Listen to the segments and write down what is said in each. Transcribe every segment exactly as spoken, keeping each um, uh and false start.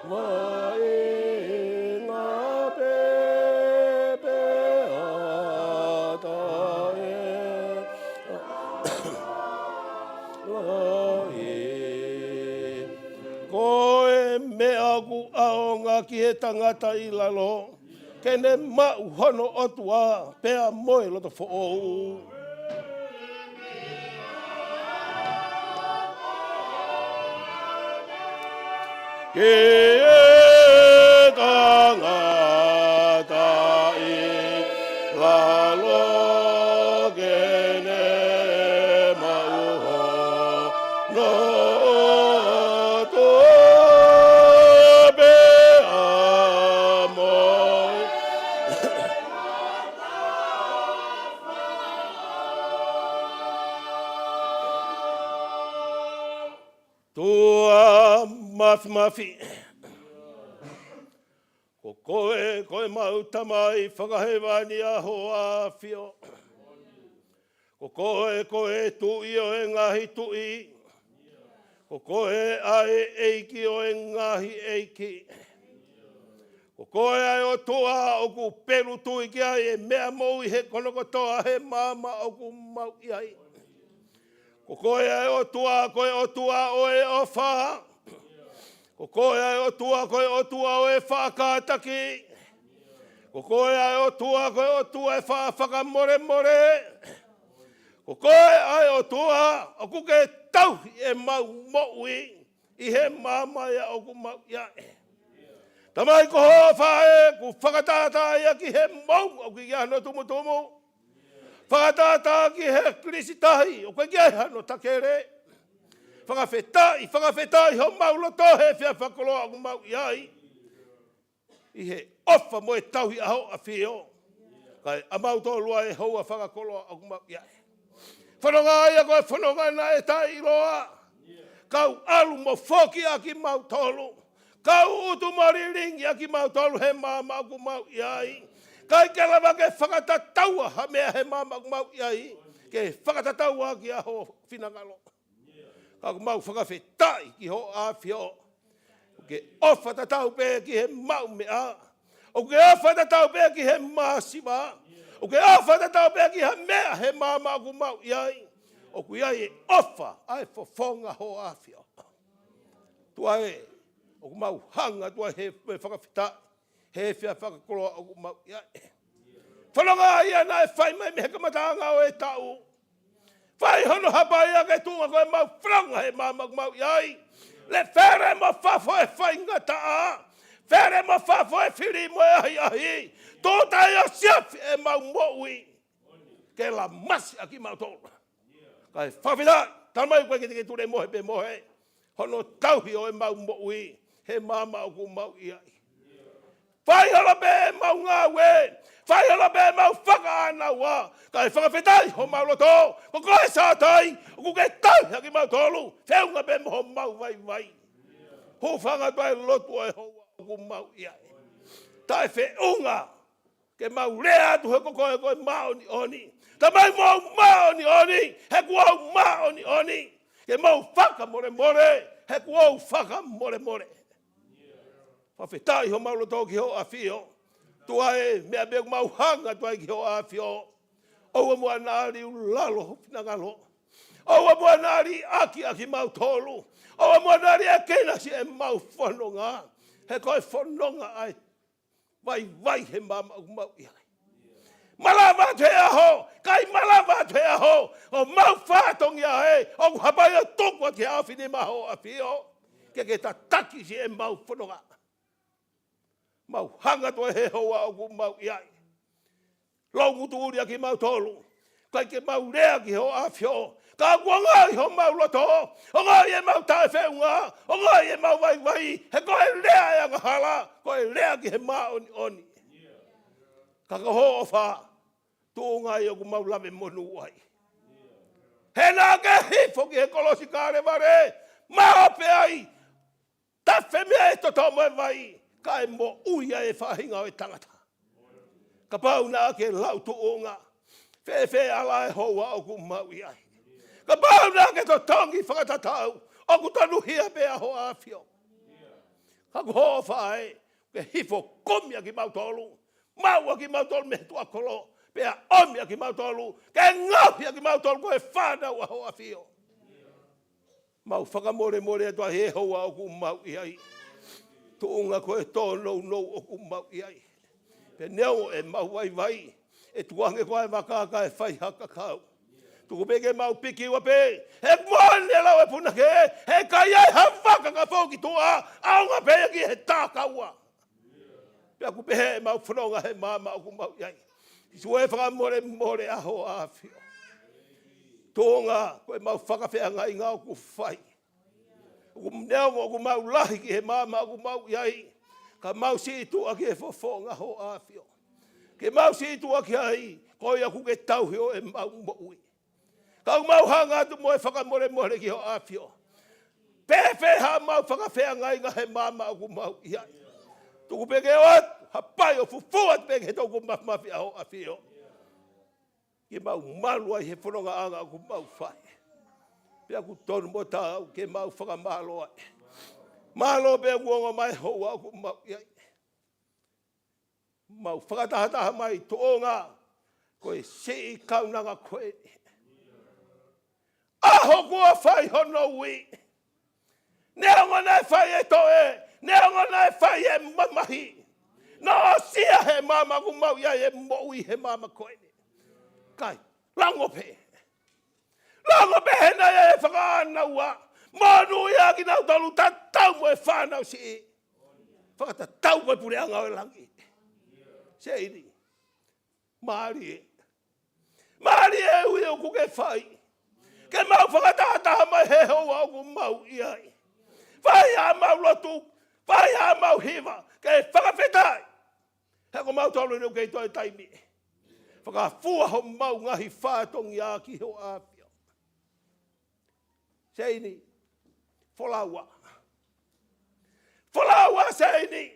Vaʻinga pēpē ʻa taʻe lahi. Ko e meʻa ʻoku ʻaonga ki he tangata ʻi lalo, ke ne maʻu hono ʻOtua pea mo e loto foʻou. Ki he tangata ʻi lalo, ke ne maʻu hono ʻOtua pea mo e Tuʻa mafimafi. Ko koe, ko ʻemau Tamai fakahēvani ʻa Hoʻo ʻAfio. Ko koe, ko e Tuʻi ʻo e ngaahi tuʻi. Ko koe ʻa e ʻEiki ʻo e ngaahi ʻeiki. Ko koe ʻa e ʻOtua ʻoku pelu tui ki ai e meʻa moʻui he kono kotoa he maama ʻoku mau ʻi ai. Ko koe ʻa e ʻOtua, ko e ʻOtua ʻo e ʻofa. Ko koe ʻa e ʻOtua, ko e ʻOtua ʻo e faʻa kātaki. Ko koe ʻa e ʻOtua, ko e ʻOtua ʻo e faʻa fakamolemole. Ko koe ʻa e ʻOtua ʻoku ke tauhi ʻemau moʻui ʻi he maama ia ʻoku mau ʻi ai. Tamai, ko hoʻo ʻofa ē ʻoku fakatātā ia ki he moʻunga ʻoku ʻikai hano tumutumu. Fakatātā ki he kilisitahi ʻoku ʻikai hano takele. Fakafetaʻi, fakafetaʻi homau loto he efiafi fakakoloa ʻoku mau ʻi ai. ʻI he ʻofa mo e tauhi ʻa Hoʻo ʻAfio. Kae ʻamautolu ʻa e houa fakakoloa ʻoku mau ʻi ai. Fononga ia ko e fononga naʻe taʻeʻiloa. Kau ʻalu mo foki ʻa kimautolu. Kau utu mo lilingi ʻa kimautolu he maama ʻoku mau ʻi ai. ʻIkai ke lava ke fakatataua ha meʻa he maama ʻoku mau ʻi ai. Ke fakatataua ki ʻa Hoʻo finangalo. Ka ʻoku mau fakafetaʻi ki Hoʻo ʻAfio. ʻOku ke ʻofa tatau pē ki he maʻu meʻa. ʻOku ke ʻofa tatau pē ki he masiva. ʻOku ke ʻofa tatau pē ki ha meʻa he maama ʻoku mau ʻi ai. ʻOku ʻi ai e ʻofa ʻa e fofonga Hoʻo ʻAfio. Tuʻa ē, ʻoku mau hanga tuʻa he, he fakafetaʻi he efiafi fakakoloa ʻoku mau ʻi ai. Fononga ia naʻe fai mai mei he kamataʻanga ʻo e taʻu. Fai hono hapai ʻa e tuʻunga ko ʻemau fononga he maama ʻoku mau ʻi ai. Lele fele mo fafo e faingataʻa. Fele mo fafo e fili mo e ʻahiʻahi. Tō tai ʻo siafi ʻemau moʻui. Ke lamasi ʻa kimautolu. Kae fakafetaʻi, Tamai, ʻoku ʻikai ke te ke tulemohe pē mohe hono tauhi ʻo ʻemau moʻui he maama ʻoku mau ʻi ai. Fai holo pē ʻemau ngāue, fai holo pē ʻemau fakaʻānaua, kae fakafetaʻi homau loto, ko koe Sātai, ʻoku ke tauhi ʻa kimautolu, feʻunga pē mo homau vaivai. Hūfanga tuʻa he lotu ʻo e houa ʻoku mau ʻi ai. Taʻefeʻunga, ke mau lea atu he ko koe ko e māʻoniʻoni. Tamai, ʻoku ou māʻoniʻoni, he ʻoku ou māʻoniʻoni. Ke mau fakamolemole, he ʻoku ou fakamolemole. Fakafetaʻi homau loto ki Hoʻo ʻAfio. Tuʻa ē, meʻa pē ʻoku mau hanga tuʻa ai ki Hoʻo ʻAfio. ʻOua muʻa naʻa liulalo ho finangalo. ʻOua muʻa naʻa liʻaki ʻa kimautolu. ʻOua muʻa naʻa liʻaki ʻa e kena siʻemau fononga. He ko e fononga ʻa e vaivai he maama ʻoku mau ʻi ai. Malava atu he ʻaho, ʻikai malava atu he ʻaho, ʻoku mau fatongia ai, ʻoku hapai ʻo tuku atu ki he ʻaofinima ʻo Hoʻo ʻAfio, ke ke tataki siʻemau fononga. Mau hanga tuʻa he houa ʻoku mau ʻi ai. Loungutu ʻuli ʻa kimautolu. ʻIkai ke mau lea ki Hoʻo ʻAfio. Ka ʻoku ongoʻi homau loto. Ongoʻi ʻemau taʻefeʻunga. Ongoʻi ʻemau vaivai. He ko e lea ʻa e angahala. Ko e lea ki he māʻoniʻoni. Ka ko hoʻo ʻofa. Tuʻunga ia ʻoku mau lave monū ai. He naʻa ke hifo ki he kolosi Kalevale. Maʻu pē ai. Tafe mei he toto mo e vai, kae moʻui ai e faʻahinga ʻo e tangata. Kapau naʻa ke lau tuʻunga, fēfē ala e houa ʻoku mau ʻi ai. Kapau naʻa ke totongi fakatatau, ʻoku tonuhia pē ʻa Hoʻo ʻAfio. ʻOku hoʻo fai ke hifo kumi ʻa kimautolu, maʻu ʻa kimautolu mei tuʻa kolo, pea ʻomi ʻa kimautolu ke ngaohi ʻa kimautolu ko e fānau ʻa Hoʻo ʻAfio. Mau fakamolemole atu ʻa he houa ʻoku mau ʻi ai, tuʻunga ko e tōnounou ʻoku mau ʻi ai. Pea neongo ʻemau vaivai, ʻe tukuange ko e vaka kae fai ha kakau. Tuku pē ke mau pikiua pē, he moʻoni e lau ʻa e punake, he ʻikai ai ha vaka ka fou ki tuʻa, ʻaonga pē ia ki he takaua. Pea ʻoku pehē ʻemau fononga he maama ʻoku mau ʻi ai. Sīsū ē, fakamolemole ʻa Hoʻo ʻAfio. Tuʻunga ko ʻemau fakafeangai ʻoku fai, ʻoku neongo ʻoku mau lahi ki he maama ʻoku mau ʻi ai, ka mau sītuʻa ki he fofonga Hoʻo ʻAfio. Ke mau sītuʻa ki ai, ko ia ʻoku ke tauhi ʻemau moʻui. Ka ʻoku mau hanga atu mo e fakamolemole ki Hoʻo ʻAfio. Pehē haʻamau fakafeangai he maama ʻoku mau ʻi ai. Tuku pē ke ʻoatu ha pai ʻo fufū atu pē ki he toʻukupu māfimafi ʻa Hoʻo ʻAfio, ke mau malu ai he fonongaʻanga ʻoku mau fai. Pea ʻoku tonu mo taau ke mau fakamālō ai. Mālō pē ʻoku ongo mai houa ʻoku mau ʻi ai. Mau fakatahataha mai tuʻunga ko e siʻi kaunanga ko eni. ʻAho kuo fai hono ui, neongo naʻe fai e toʻe, neongo naʻe fai e mamahi, naʻe ʻosi ia he maama ʻoku mau ʻi ai e moʻui he maama ko eni. Kae lango pē. Lango pē he naʻe ʻi ai e fakaʻānaua. Monūʻia kinautolu tatau mo e fānau siʻi, fakatatau mo e puleʻanga ʻo e langi. Seini, mālie. Mālie e ui ʻoku ke fai ke mau fakatahataha mai he houa ʻoku mau ʻi ai. Fai haʻamau lotu, fai haʻamau hiva ke fakafetaʻi. He ko mautolu eni ʻoku kei toe taimi. Fakafua homau ngaahi fatongia ki Hoʻo ʻAfio. Seini, folaua. Folaua Seini.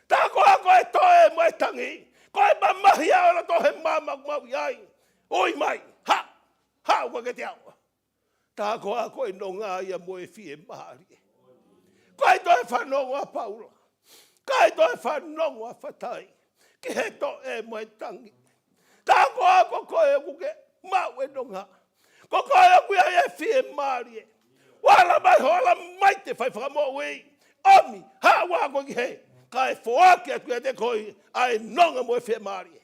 Tā ko ā ko e toʻe mo e tangi, ko e mamahi ʻa e loto he maama ʻoku mau ʻi ai. Ui mai, haʻu, haʻu kiate au. Tā ko ā ko e nonga ia mo e fiemālie. ʻIkai toe fanongo ʻa Paula, ʻikai toe fanongo ʻa Fatai ki he toʻe mo e tangi. Tā ko ā ko koe ʻoku ke maʻu e nonga. Ko koe ʻoku ʻi ai e fiemālie. Vala mai ho ala mai te fai fakamoʻui. ʻOmi, haʻu ā koe ki hē, kae foaki atu kiate koe ʻa e nonga mo e fiemālie.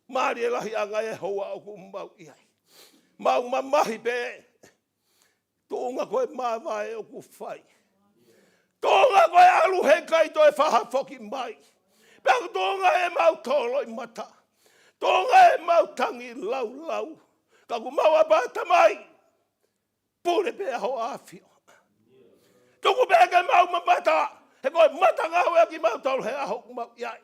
Mālie lahi ange e houa ʻoku mau ʻi ai. Mau mamahi pē, tuʻunga ko e māvae ʻoku fai. Tuʻunga ko e ʻalu he ʻikai toe fakafoki mai. Pea tuʻunga ʻemau tō loʻimata. Tuʻunga ʻemau tangi laulau. Ka ʻoku mau ʻapaʻapa mai, pule pē ʻa Hoʻo ʻAfio. Tuku pē ke mau mamata, he ko e matangāue ʻa kimautolu he ʻaho ʻoku mau ʻi ai.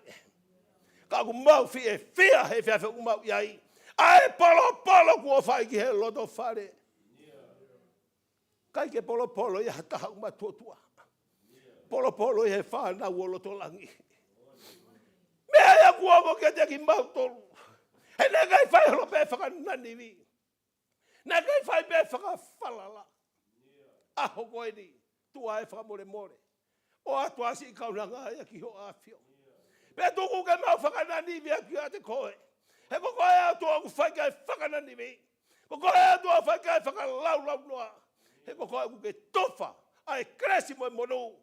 Ka ʻoku mau fiefia he efiafi ʻoku mau ʻi ai. ʻA e polopolo kuo fai ki he loto fale. ʻIkai ke polopolo ia ha taha ʻoku matuʻotuʻa. Polopolo ia he fānau ʻo loto langi. Meʻa ia kuo ongo kiate kimautolu. He naʻe ʻikai fai holo pē fakananivi. Naʻe ʻikai fai pē fakafalala. ʻAho ko eni, tuʻa e fakamolemole. ʻOatu ʻa e siʻi kaunanga ia ki Hoʻo ʻAfio. Pea tuku ke mau fakananivi atu kiate koe. He ko koe ʻOtua ʻoku fai ki ai e fakananivi. Ko koe ʻOtua ʻoku fai ki ai e fakalaulaunoa. He ko koe ʻoku ke tufa ʻa e kelesi mo e monū.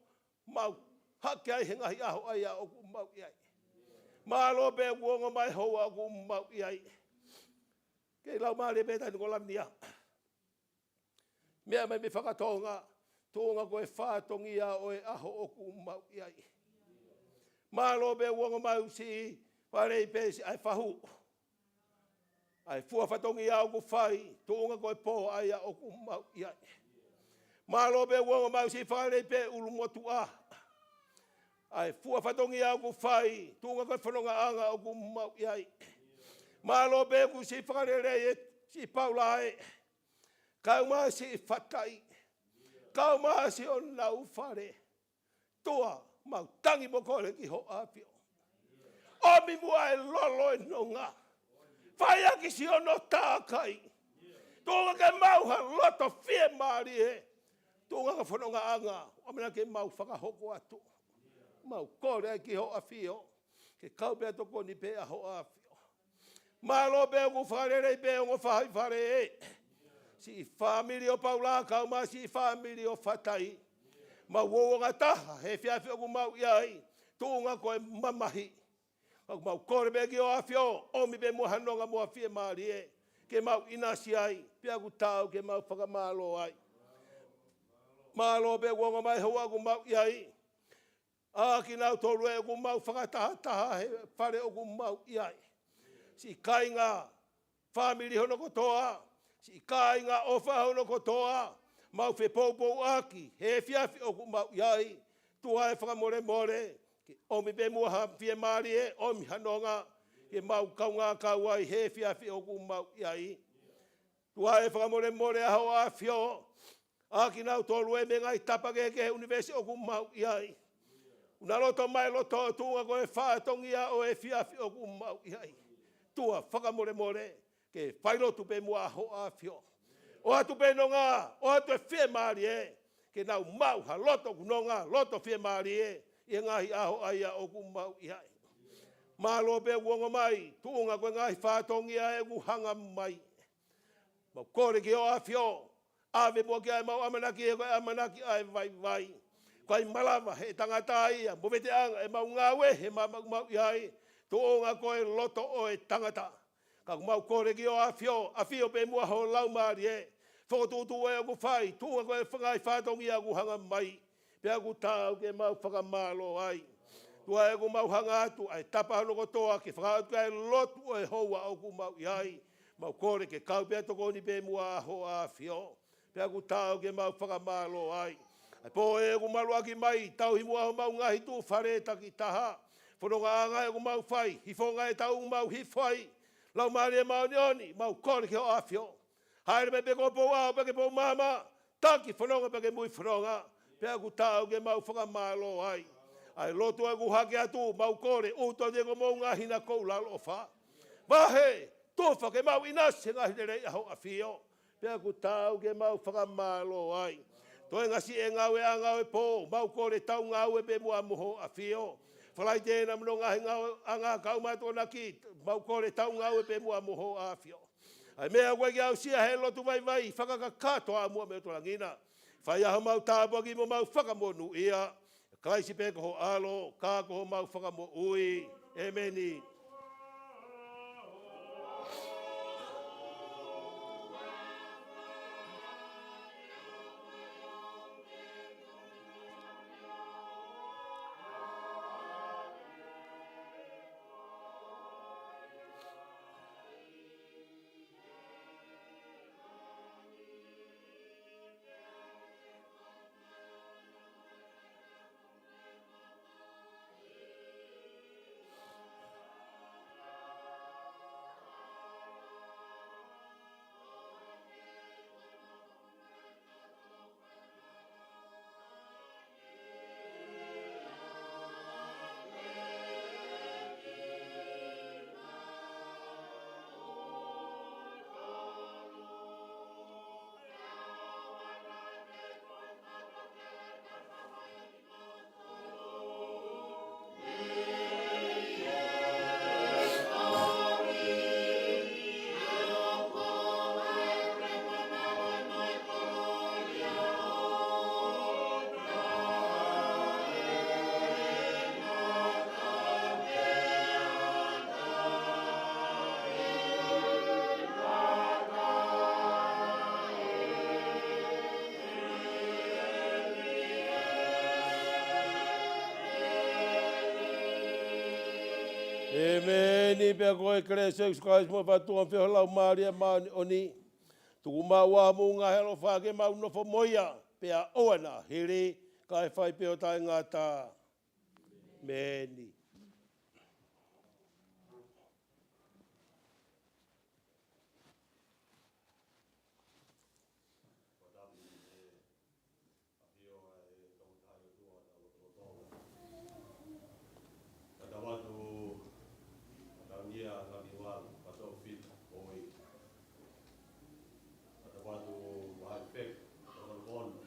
Mau hake ai he ngaahi ʻaho ʻa ia ʻoku mau ʻi ai. Mālō pē ʻoku ongo mai houa ʻoku mau ʻi ai. Kei lau mālie pē taʻu ko Lavinia. Meʻa mai mei Fakatonga, tuʻunga ko e fatongia ʻo e ʻaho ʻoku mau ʻi ai. Mālō pē ʻoku ongo mai siʻi fale pē siʻi ʻa e fahu. ʻA e fua fatongia ʻoku fai, tuʻunga ko e pō ʻa ia ʻoku mau ʻi ai. Mālō pē ʻoku ongo mai siʻi fale pē ʻulumotuʻa. ʻA e fua fatongia ʻoku fai, tuʻunga ko e fonongaʻanga ʻoku mau ʻi ai. Mālō pē ʻoku siʻi fakalelei e siʻi Paula ē. Kau mai siʻi Fatai. Kau mai siʻonau fale. Tuʻa, mau tangi mo kole ki Hoʻo ʻAfio. ʻOmi muʻa e lolo e nonga. Fai ʻaki siʻono tākai. Tuʻunga ke maʻu ha loto fiemālie. tuʻunga ko e fonongaʻanga, ʻoku mau ʻamanaki ke mau fakahoko atu. Mau kole ai ki hoʻo ʻAfio, ke kau pea tokoni pē ʻa hoʻo ʻAfio. Mālō pē ʻoku fakalelei pē ongo faʻahi fale ē. Siʻi fāmili ʻo Paula kau mo siʻi fāmili ʻo Fatai. Mau uouangataha he efiafi ʻoku mau ʻi ai, tuʻunga ko e mamahi. ʻOku mau kole pē ki hoʻo ʻAfio, ʻomi pē muʻa ha nonga mo ha fiemālie, ke mau ʻinasi ai, pea ʻoku taau ke mau fakamālō ai. Mālō pē ʻoku ongo mai he houa ʻoku mau ʻi ai. ʻA kinautolu ē ʻoku mau fakatahataha he fale ʻoku mau ʻi ai. Siʻi kāinga fāmili hono kotoa, siʻi kāinga ʻofa hono kotoa, mau fepoupouaki he efiafi ʻoku mau ʻi ai. Tuʻa ē fakamolemole, ke ʻomi pē muʻa ha fiemālie, ʻomi ha nonga, ke mau kaungā kau ai he efiafi ʻoku mau ʻi ai. Tuʻa ē fakamolemole ʻa hoʻo ʻAfio, ʻa kinautolu ē mei he ngaahi tapa kehekehe he ʻunivēsi ʻoku mau ʻi ai. ʻOku nau loto mai loto tuʻunga ko e fatongia ʻo e efiafi ʻoku mau ʻi ai. Tuʻa fakamolemole, ke fai lotu pē muʻa ʻa hoʻo ʻAfio. ʻOatu pē nonga, ʻoatu e fiemālie, ke nau maʻu ha loto ʻoku nonga, loto fiemālie, ʻi he ngaahi ʻaho ʻa ia ʻoku mau ʻi ai. Mālō pē ʻoku ongo mai, tuʻunga ko e ngaahi fatongia ē ʻoku hanga mai. Mau kole ki hoʻo ʻAfio, ʻave muʻa ki ai ʻemau ʻamanaki he ko e ʻamanaki ʻa e vaivai. ʻOku ʻikai malava he tangata ia, mo veteʻanga ʻemau ngāue he māmani ʻoku mau ʻi ai, tuʻunga ko e loto ʻo e tangata. Ka ʻoku mau kole ki hoʻo ʻAfio, ʻafio pē muʻa ho Laumālie, fokotuʻutuʻu ē ʻoku fai, tuʻunga ko e ngaahi fatongia ʻoku hanga mai. Pea ʻoku taau ke mau fakamālō ai. Tuʻa ē ʻoku mau hanga atu ʻa e tapa hono kotoa ke fakaʻatu ki ai e lotu ʻo e houa ʻoku mau ʻi ai. Mau kole ke kau pea tokoni pē muʻa ʻa hoʻo ʻAfio. Pea ʻoku taau ke mau fakamālō ai. ʻA e pō ē ʻoku maluʻaki mai, tauhi muʻa homau ngaahi tuʻu fale takitaha. Fonongaʻanga ē ʻoku mau fai, hifo ngaahi tau ʻoku mau hifo ai. Laumālie Māʻoniʻoni, mau kole ki hoʻo ʻAfio. Hāʻele mai pē ko Pouʻau pea ki Poumaama, taki fononga pea ki Muifononga, pea ʻoku taau ke mau fakamālō ai. ʻA e lotu ē ʻoku hake atu, mau kole, ʻuto atu ē ko homou ngaahi hina koula ʻofa. Vahe, tufa ke mau ʻinasi he ngaahi lelei ʻa hoʻo ʻAfio, pea ʻoku taau ke mau fakamālō ai. Toenga siʻi ngāueʻanga ʻo e pō, mau kole tau ngāue pē muʻa mo hoʻo ʻAfio. Falaite ena mo hono ngaahi ngāueʻanga kau mo e Tokonaki, mau kole tau ngāue pē muʻa mo hoʻo ʻAfio. ʻA e meʻa ʻoku ʻikai ke aʻusia he lotu vaivai, fakakakato ā muʻa mei loto langi na. Fai ā homau tāpuaki mo homau fakamonūʻia. Kalaisi pē ko ho ʻAlo, ka ko homau Fakamoʻui. ʻEmeni. ʻEmeni. Pea ko e kelesi ʻa Sīsū Kalaisi mo e fakatuʻamelie ʻa e Laumālie Māʻoniʻoni, tuku maʻu ā homou ngaahi ʻaloʻofa ke mau nofo mo ia, pea ʻoua naʻa hili, kae fai pē ʻo taʻengata. ʻEmeni. Fatafatu Matangia Langivalu, Fatafita Oi. Fatafatu Mahai Fek, Fatafatu Ono.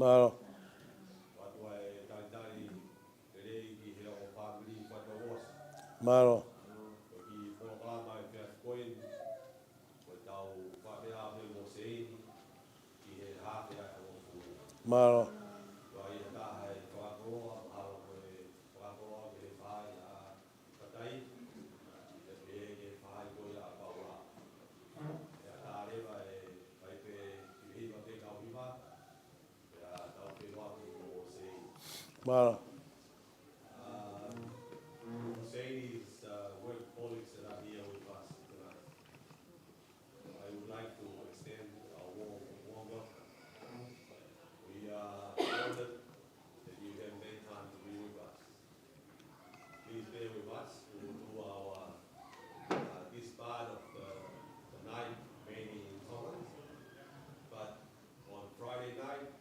Mālō. Fatu ʻa e talitali lelei ki he ongo fāmili Fatu Wasi. Mālō. Ko e kiʻi polokalama ʻa e efiafi ko eni, ko ʻetau faʻa pea ʻa e mo Seini ki he haafe ʻa e hongofulu. Mālō. Ko ia taha e fakakoloa, mahalo ko e fakakoloa ke fai ʻa Fatai, ʻe pehē ke fai ko ia ʻa Paula. ʻE ʻatā leva ʻe fai pē ki he hiva pē kau hiva, pea tau pē loa ki mo Seini. Mālō. Uh, Seini's, uh, work colleagues that are here with us tonight. I would like to extend a warm, warm welcome. We are honored that you have made time to be with us. Please bear with us. We will do our, uh, this part of the, the night mainly in Tongan. But on Friday night,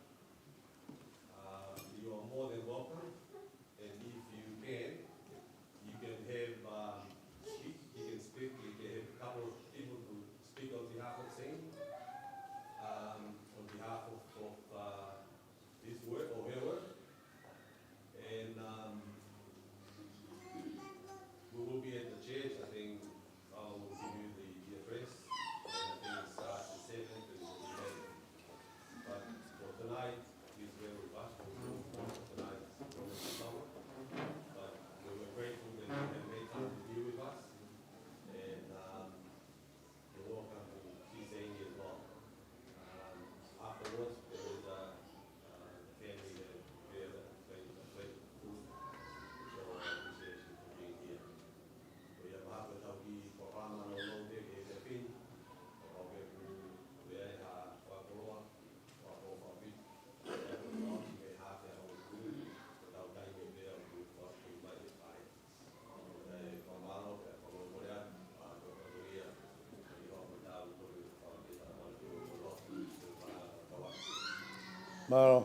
uh, you are more than welcome. And if you can, you can have, um, speak, you can speak, you can have a couple of people to speak on behalf of Seini, um, on behalf of, of, uh, his work or her work. And, um, we will be at the church, I think, I'll give you the, the address. And I think it starts at seven and it will be late. But for tonight, please bear with us. We'll move on for tonight. But we were grateful that you have made time to be with us. And, um, you're welcome to see Seini as well. Um, afterwards, there is a, uh, family that prepared a plate, a plate of food for appreciation for being here. Ko ia mahalo ko e tau kiʻi polokalama nounou pē ki he efiafi ni, ka ʻoku ou pehē ʻoku ʻi ai ha fakakoloa, fakakoloa faʻa piti, ʻe ʻi ai ha fakakoloa ki he haafe ʻa e hongofulu, ko e tau taimi pē ʻoku fakakoloa mai he fai. Mālō.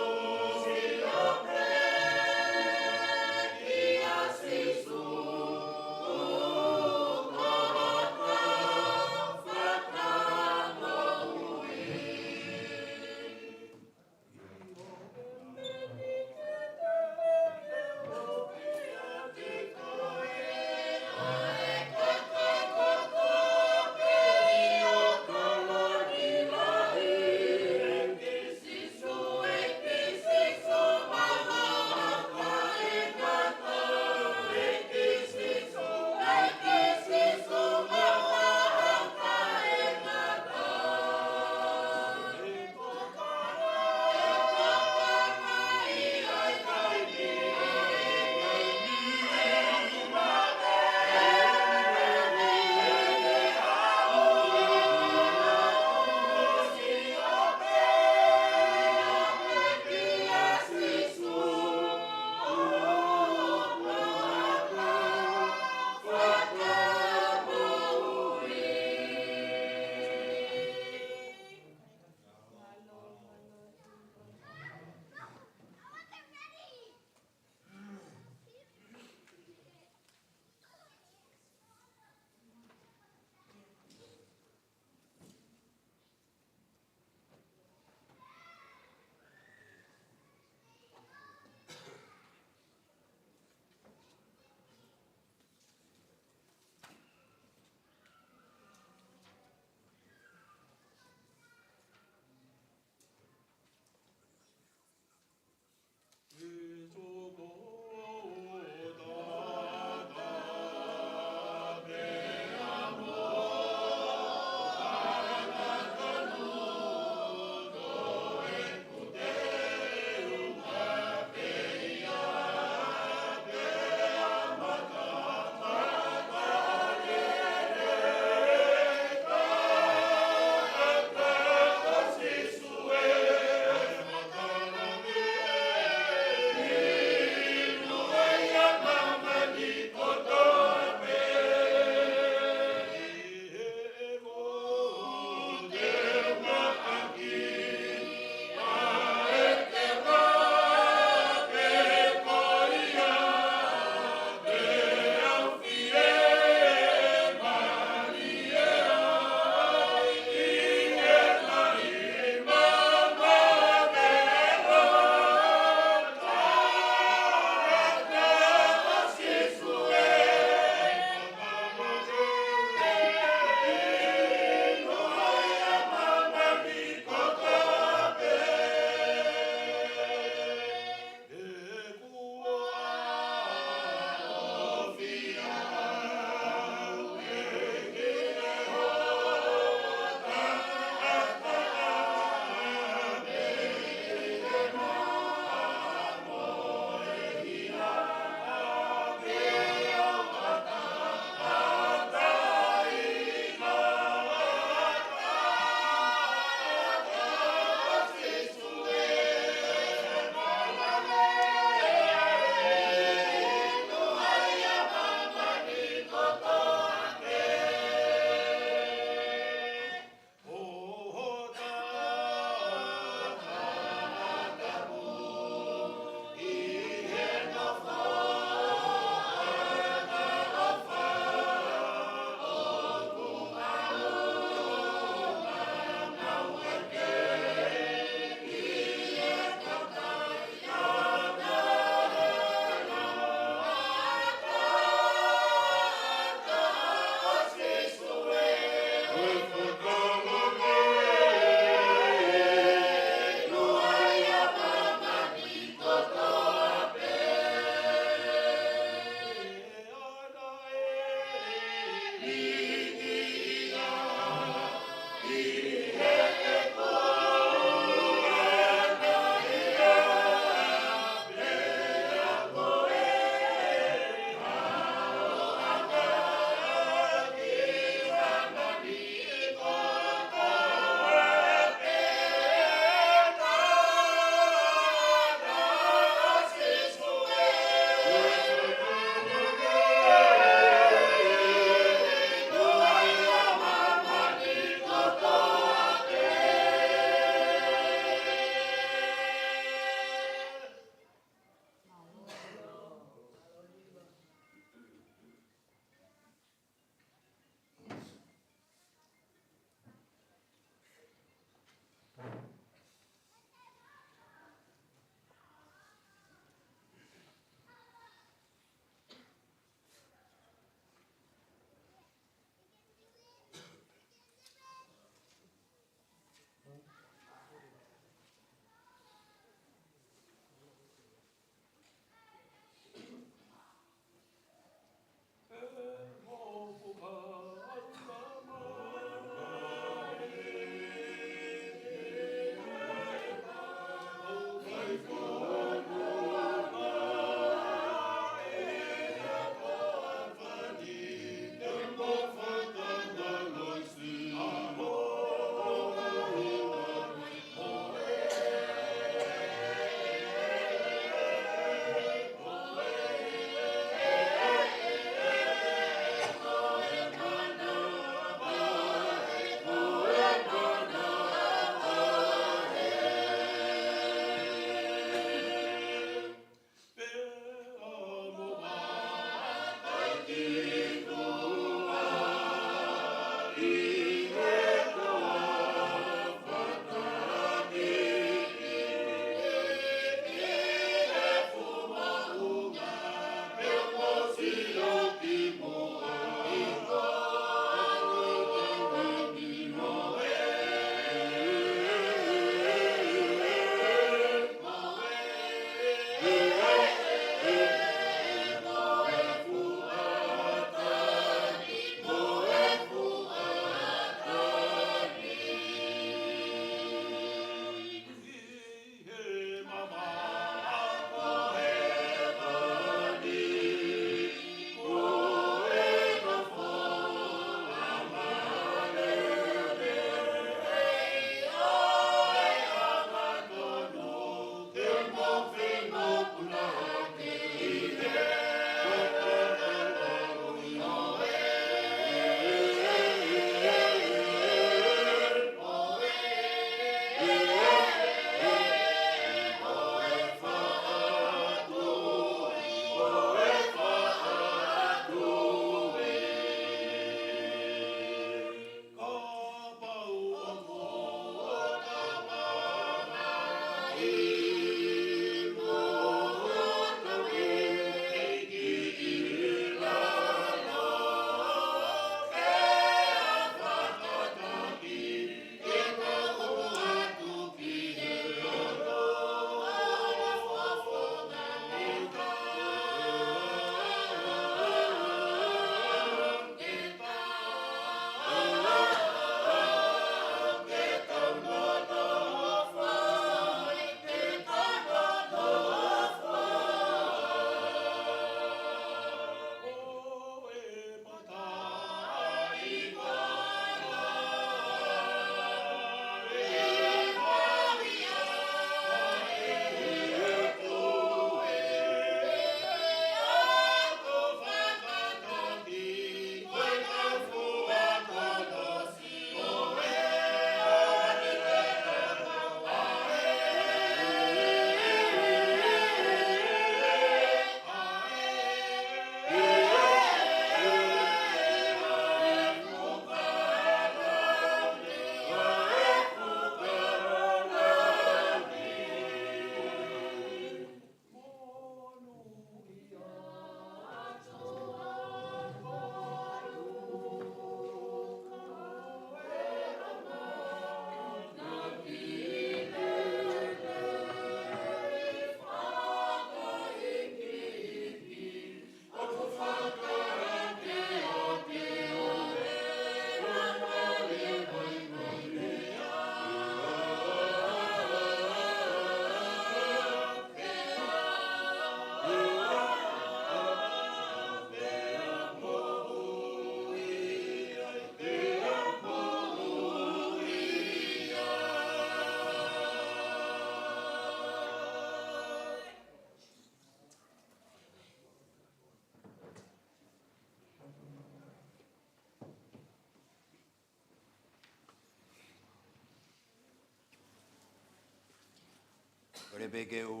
Pea pē ke u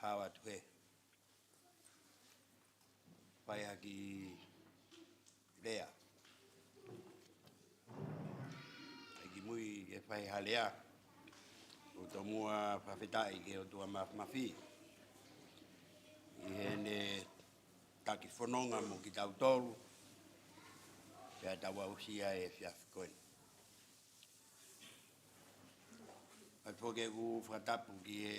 hao atu he fai ha kiʻi lea. ʻI he kimuʻa ke fai ha lea, ʻoku ou tomuʻa fakafetaʻi ki he ʻOtua Mafimafi ʻi heʻene taki fononga mo kitautolu, pea tau aʻusia e efiafi ko eni. Pea foki ʻeku fakatapu ki he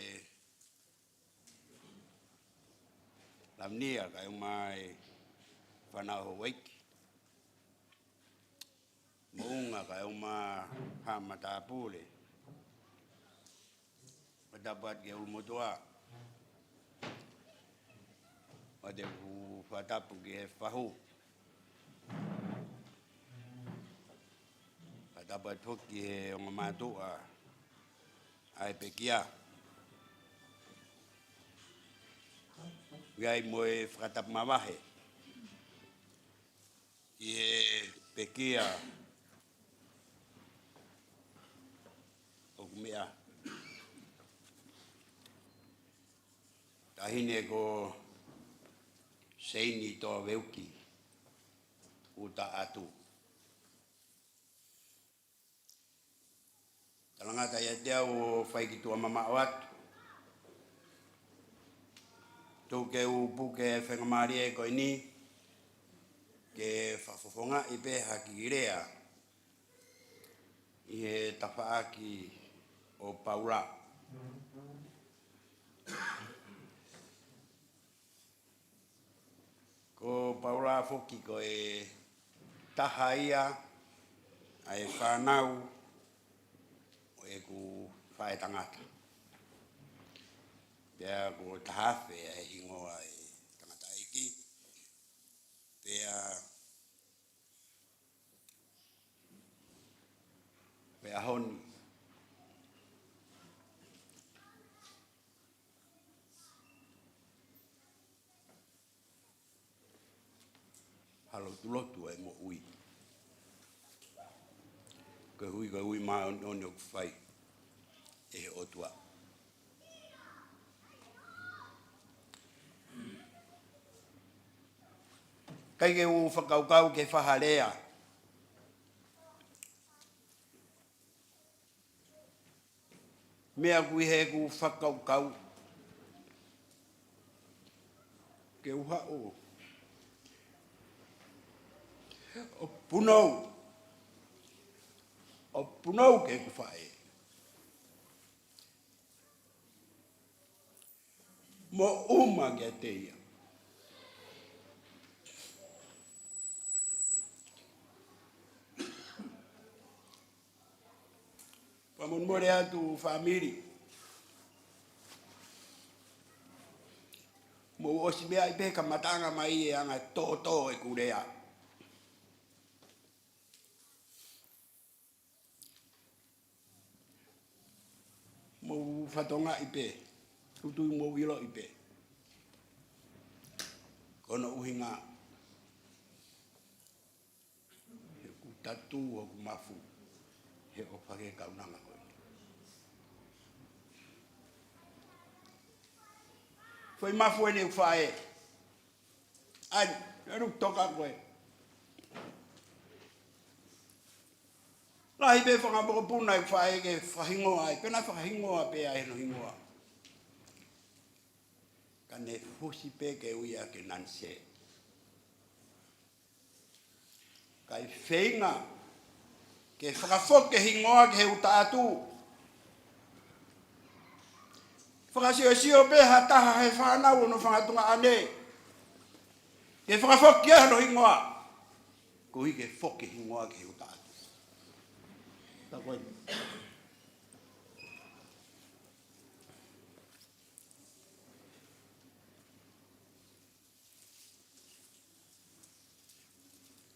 Lavinia kae ʻumaʻā e fānau Houʻeiki. Moʻunga kae ʻumaʻā Haʻa Matāpule. Fakatapu atu ki he ʻulumotuʻa. Pea ʻoku ou fakatapu ki he fahu. Fakatapu atu foki ki he ongo mātuʻa ʻa e pekia. ʻI ai mo e fakatapu mavahe ki he pekia ʻoku meʻa, taʻahine ko Seini Toaveuki ʻUtaʻatu. Talangata ʻiate au ʻo fai ki tuʻa mamaʻo atu. Tuku ke u puke e faingamālie ko eni ke fakafofongaʻi pē ha kiʻi lea ʻi he tafaʻaki ʻo Paula. Ko Paula foki ko e taha ia ʻa e fānau ʻo ʻeku faʻētangata. Pea ko Tahafe ʻa e hingoa ʻo e tangataʻeiki. Pea ko e ʻaho ni, ha lotulotu ʻa e moʻui. Ko e ui, ko e ui māʻoniʻoni ʻoku fai ʻe he ʻOtua. ʻIkai ke u fakakaukau ke fai ha lea. Meʻa ʻoku ʻi heʻeku fakakaukau ke u haʻu ʻo punou, ʻo punou ki heʻeku faʻē mo ʻuma kiate ia. Fakamolemole atu fāmili. Mou ʻosi meaʻi pē kamataʻanga mai e anga tōtō ʻeku lea. Mou fatongaʻi pē, tuʻutuʻu mou ʻiloʻi pē. Ko hono ʻuhinga he ʻoku tatū hoku mafu he ʻofa ki he kaunanga ko eni. Foʻi mafu eni ʻeku faʻē. ʻAi, ʻe lu toka koe. Lahi pē fanga mokopuna ʻeku faʻē ke fakahingoa ai, pea na fakahingoa pē ʻa hono hingoa. Ka ne fusi pē ke ui ia ke Nanise. Kae feinga ke fakafoki e hingoa ki he ʻUtaʻatu. Fakasiosio pē ha taha he fānau hono fanga tuongaʻane ke fakafoki ai hono hingoa, koeʻuhi ke foki e hingoa ki he ʻUtaʻatu. Tā ko ē.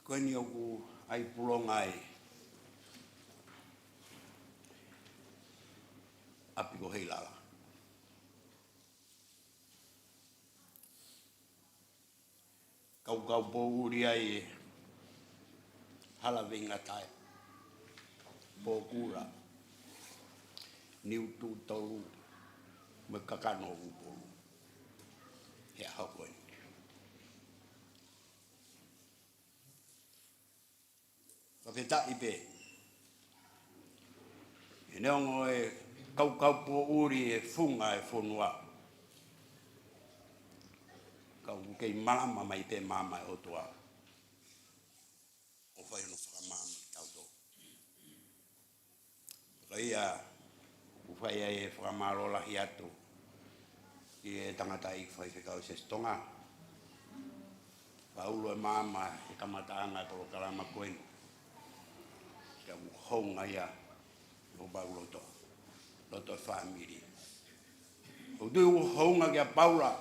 Ko eni ʻoku ʻai pulonga ai ʻa e ʻapi ko Heilala. Kaukaupoʻuli ai e hala Veingatae, Pōkula. Niututolu mo e kakano ʻo Upolu he ʻaho ko eni. Fakafetaʻi pē. He neongo e kaukau poʻuli e funga e fonua, ka ʻoku kei malama mai pē maama e ʻOtua ʻo fai hono fakamaama kitautolu. Ka ia, ʻoku fai ai e fakamālō lahi atu ki he tangataʻeiki faifekau Siasi Tonga. Faʻa ulo e maama he kamataʻanga e polokalama ko eni. Ka ʻoku hounga ia ʻi hoʻo pau loto, loto e fāmili. ʻOku tui ʻoku hounga kia Paula.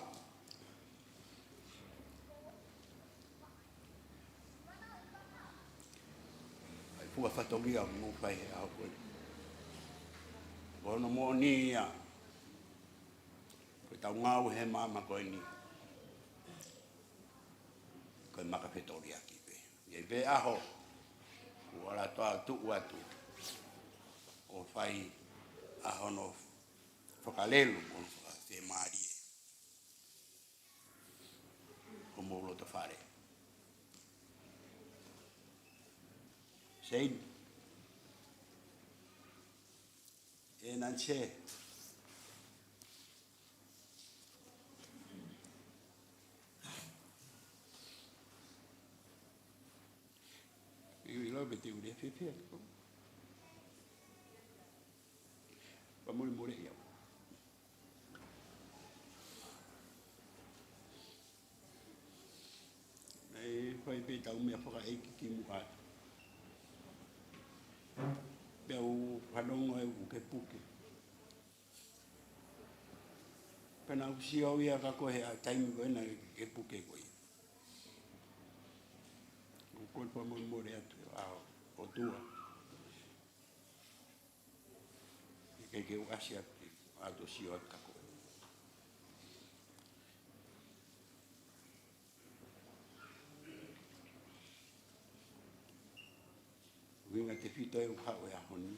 ʻAi fua fatongia ʻoku mou fai he ʻaho ko eni. Ko hono moʻoni ia, ko ʻetau ngāue he maama ko eni, ko e maka fetoliaki pē. ʻI ai pē ʻaho kuo ala toa tuʻu atu ʻo fai ʻa hono fakalelu mo hono fakafiemālie homou loto fale. Sein. E Nanse. ʻIo, ʻilo pe te u lea fēfē atu. Fakamolemole ia. ʻE fai pē ʻetau meʻa fakaʻeiki kimuʻa atu. Pea u fanongo ʻe u ke puke. Pea naʻa ku sio au ia ka ko e hā e taimi ko ē naʻe ke puke ko ia. ʻOku ou fakamolemole atu ʻa e ʻOtua. Ke ke u ʻasi atu, ʻa e ʻOtua sio atu ka ko e. ʻUhinga tefito ʻeku haʻu he ʻaho ni,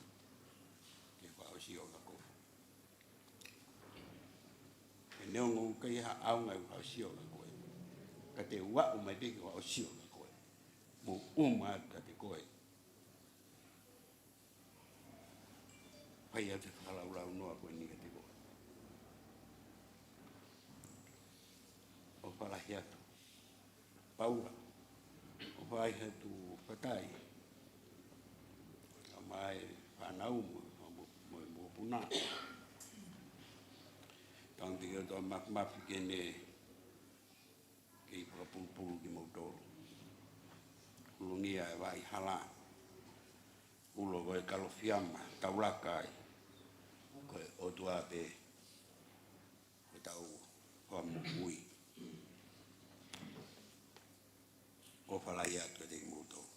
ke u fakaʻosio kia koe. He neongo ʻoku ʻikai ha ʻaonga ʻeku fakaʻosio kia koe, ka te u aʻu mai pē ke u fakaʻosio kia koe. Mou ʻuma atu kiate koe. Fai atu e fakalaulaunoa ko eni kiate koe. ʻOfa lahi atu. Paula, ʻofa lahi atu Fatai. Kae ʻumaʻā e fānau mo, mo, mo, mo e mokopuna. Tau tiki o tau mafimafi ke ne kei fakapulupulu kimoutolu. Ulungia e vaʻa hala. Ulo ko e kalofiama, tau laka ai. Ko e ʻOtua pē, ko ʻetau Fakamoʻui. ʻOfa lahi atu kiate kimoutolu.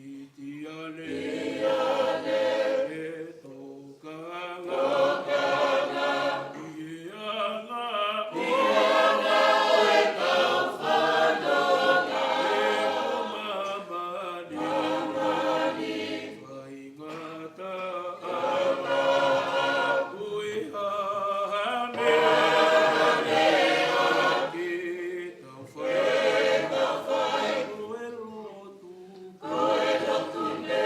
Tiane, e tokanga, tokanga, ʻi he anga, ʻi he anga ʻo e kau fanongo, ʻe ʻo māmani, māmani, faingataʻa, ui ha meʻa, meʻa ke tau fai, tau fai, ko e lotu, ko e lotu pē.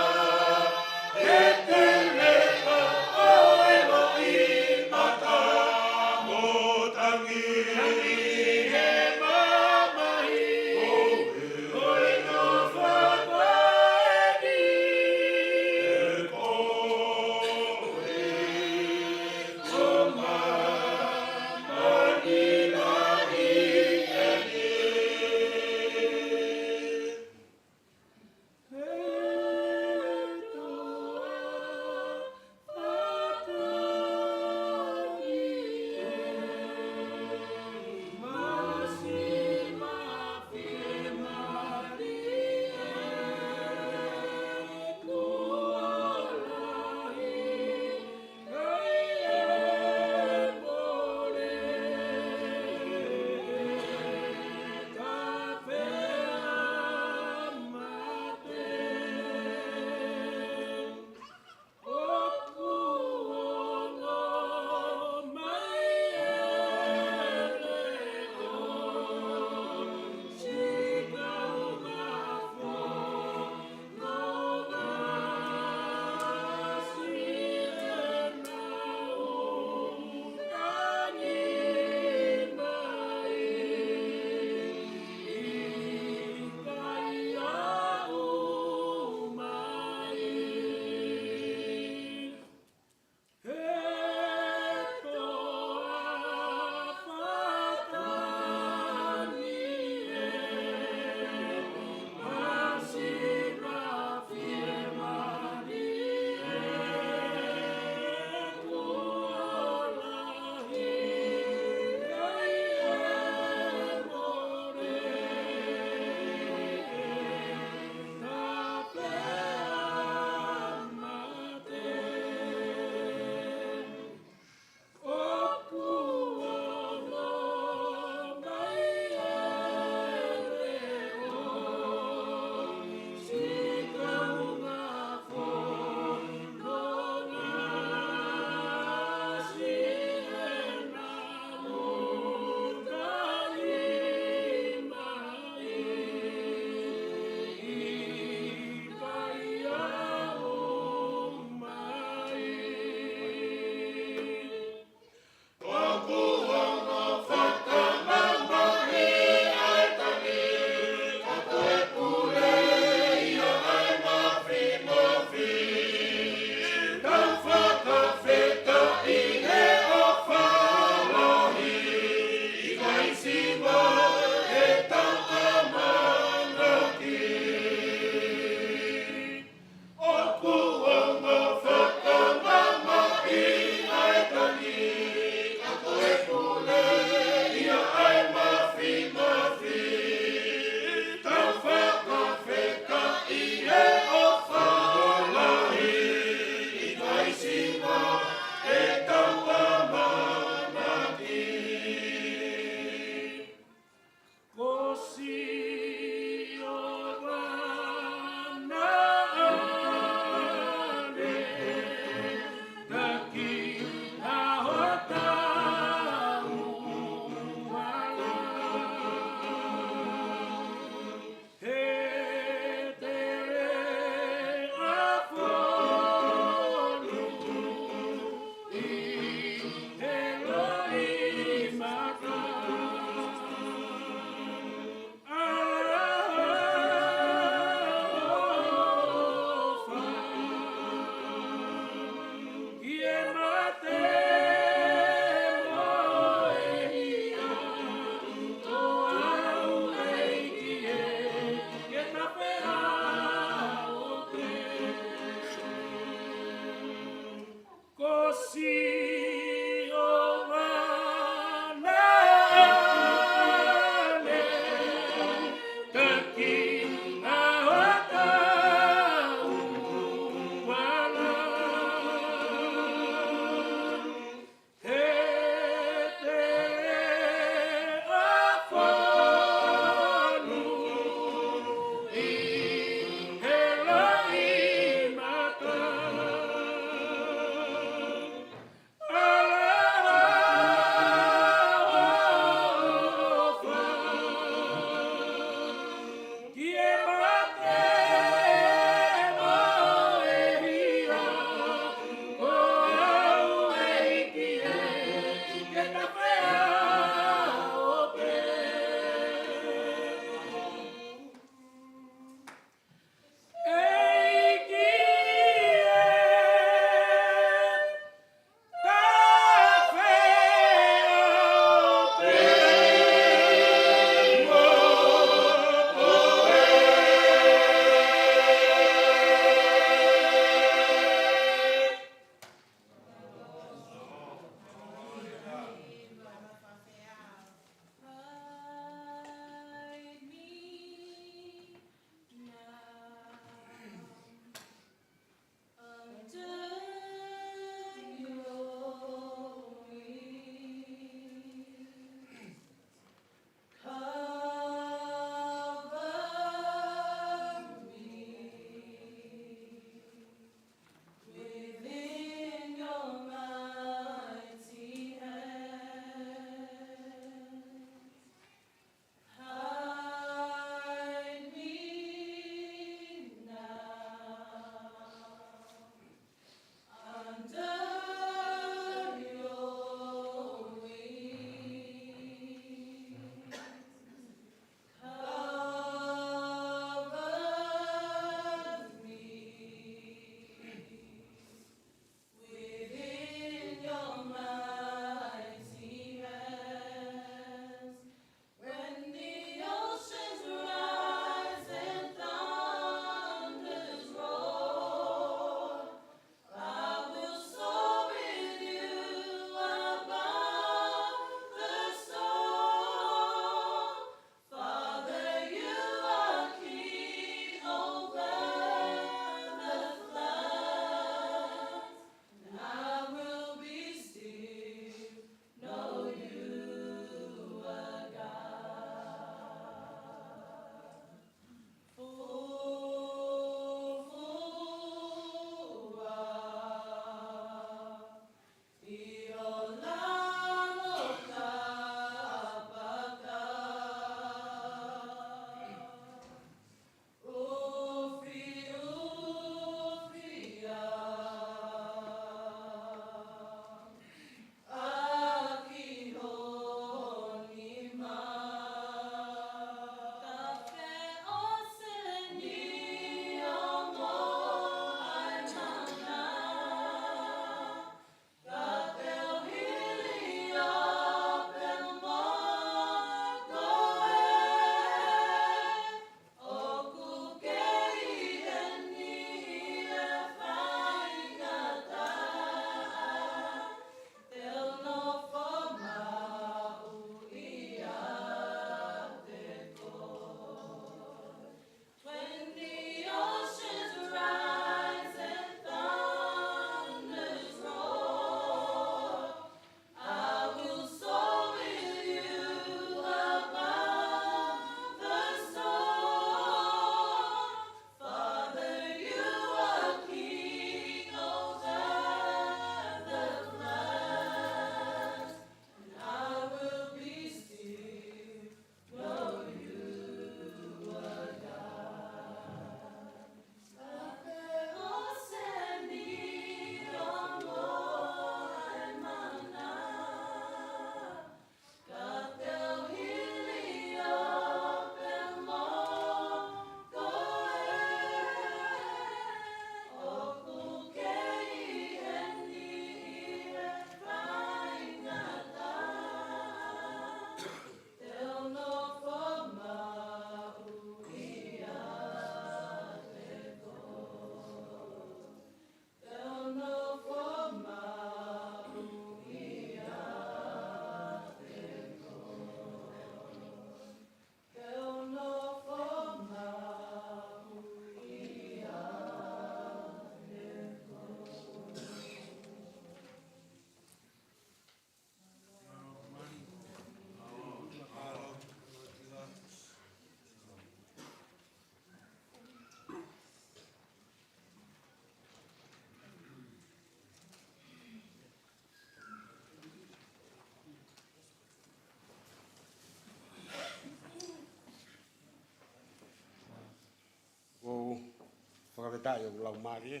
Fakafetaʻi ʻoku laumālie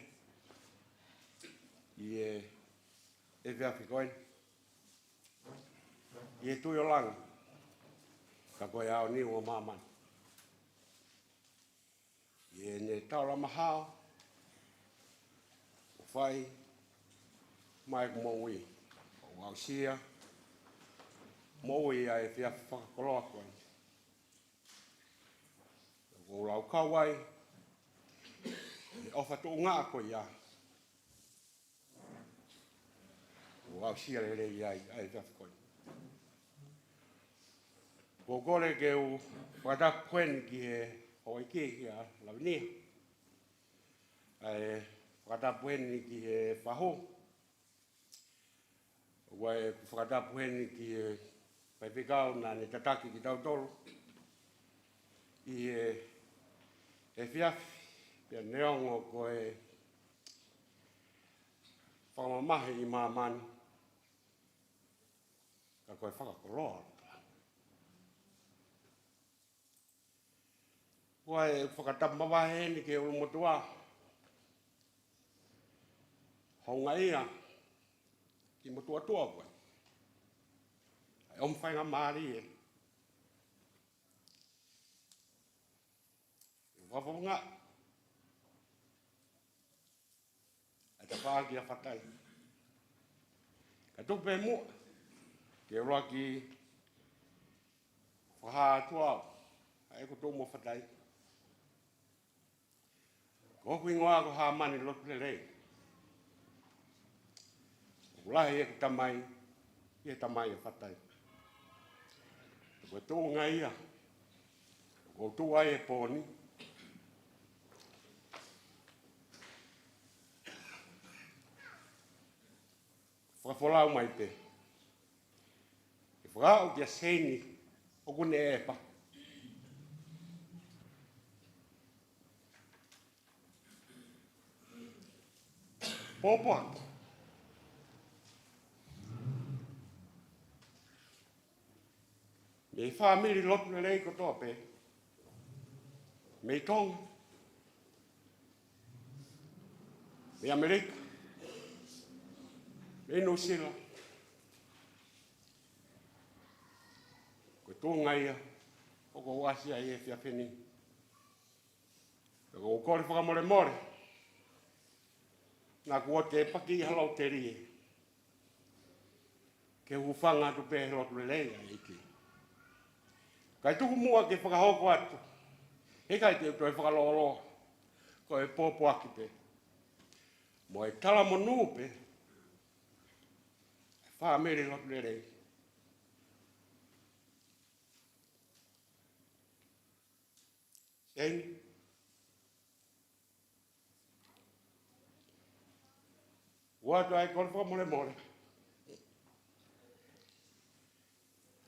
ʻi he efiafi ko eni ʻi he Tuʻi ʻo Langi, ka ko e ʻaoniu ʻo māmani. ʻI heʻene taulama hao ʻo fai mai ʻeku moʻui, ʻo aʻusia moʻui ʻa e efiafi fakakoloa ko eni. ʻOku ou laukau ai ʻi he ʻofa tuʻunga ko ia, ʻo aʻusia lelei ai ʻa e efiafi ko eni. ʻOku ou kole ke u fakatapu heni ki he houʻeiki kia Lavinia, ʻa e fakatapu heni ki he fahu, ʻa e fakatapu heni ki he faifekau naʻa ne tataki kitautolu ʻi he efiafi, pea neongo ko e fakamamahi ʻi māmani, ka ko e fakakoloa. Ko e fakatapu mavahe eni ki he ʻulumotuʻa, houngaʻia ki he motuʻa tuʻa ko ē, ʻa e ʻomi faingamālie ʻe fakafofonga ʻa e tafaʻaki ʻa Fatai. Ka tuku pē muʻa ke u ʻuluaki fakahā atu au ʻa ʻeku tuʻu mo Fatai. Ko hoku hingoa ko Hāmani Lotulelei. ʻOku lahi ʻeku tamai ʻi he tamai ʻa Fatai. Ko e tuʻunga ia ʻoku ou tuʻu ai he pō ni. Fakafolau mai pē ke fakaaʻu kia Seini ʻoku ne ʻepa. Pōpoaki mei he fāmili Lotulelei kotoa pē, mei Tonga, mei ʻAmelika, mei Nuʻusila. Ko e tuʻunga ia ʻoku ou ʻasi ai he efiafi ni. Ka ʻoku ou kole fakamolemole, naʻa kuo te paki ʻi ha lautelie ke u hūfanga atu pē he lotu lelei ʻa e ʻEiki. Kae tuku muʻa ke fakahoko atu, heʻikai te u toe fakalōloa, ko e pōpoaki pē mo e talamonū pē ʻa e fāmili Lotulelei. Seini, ʻoatu ʻa e kole fakamolemole.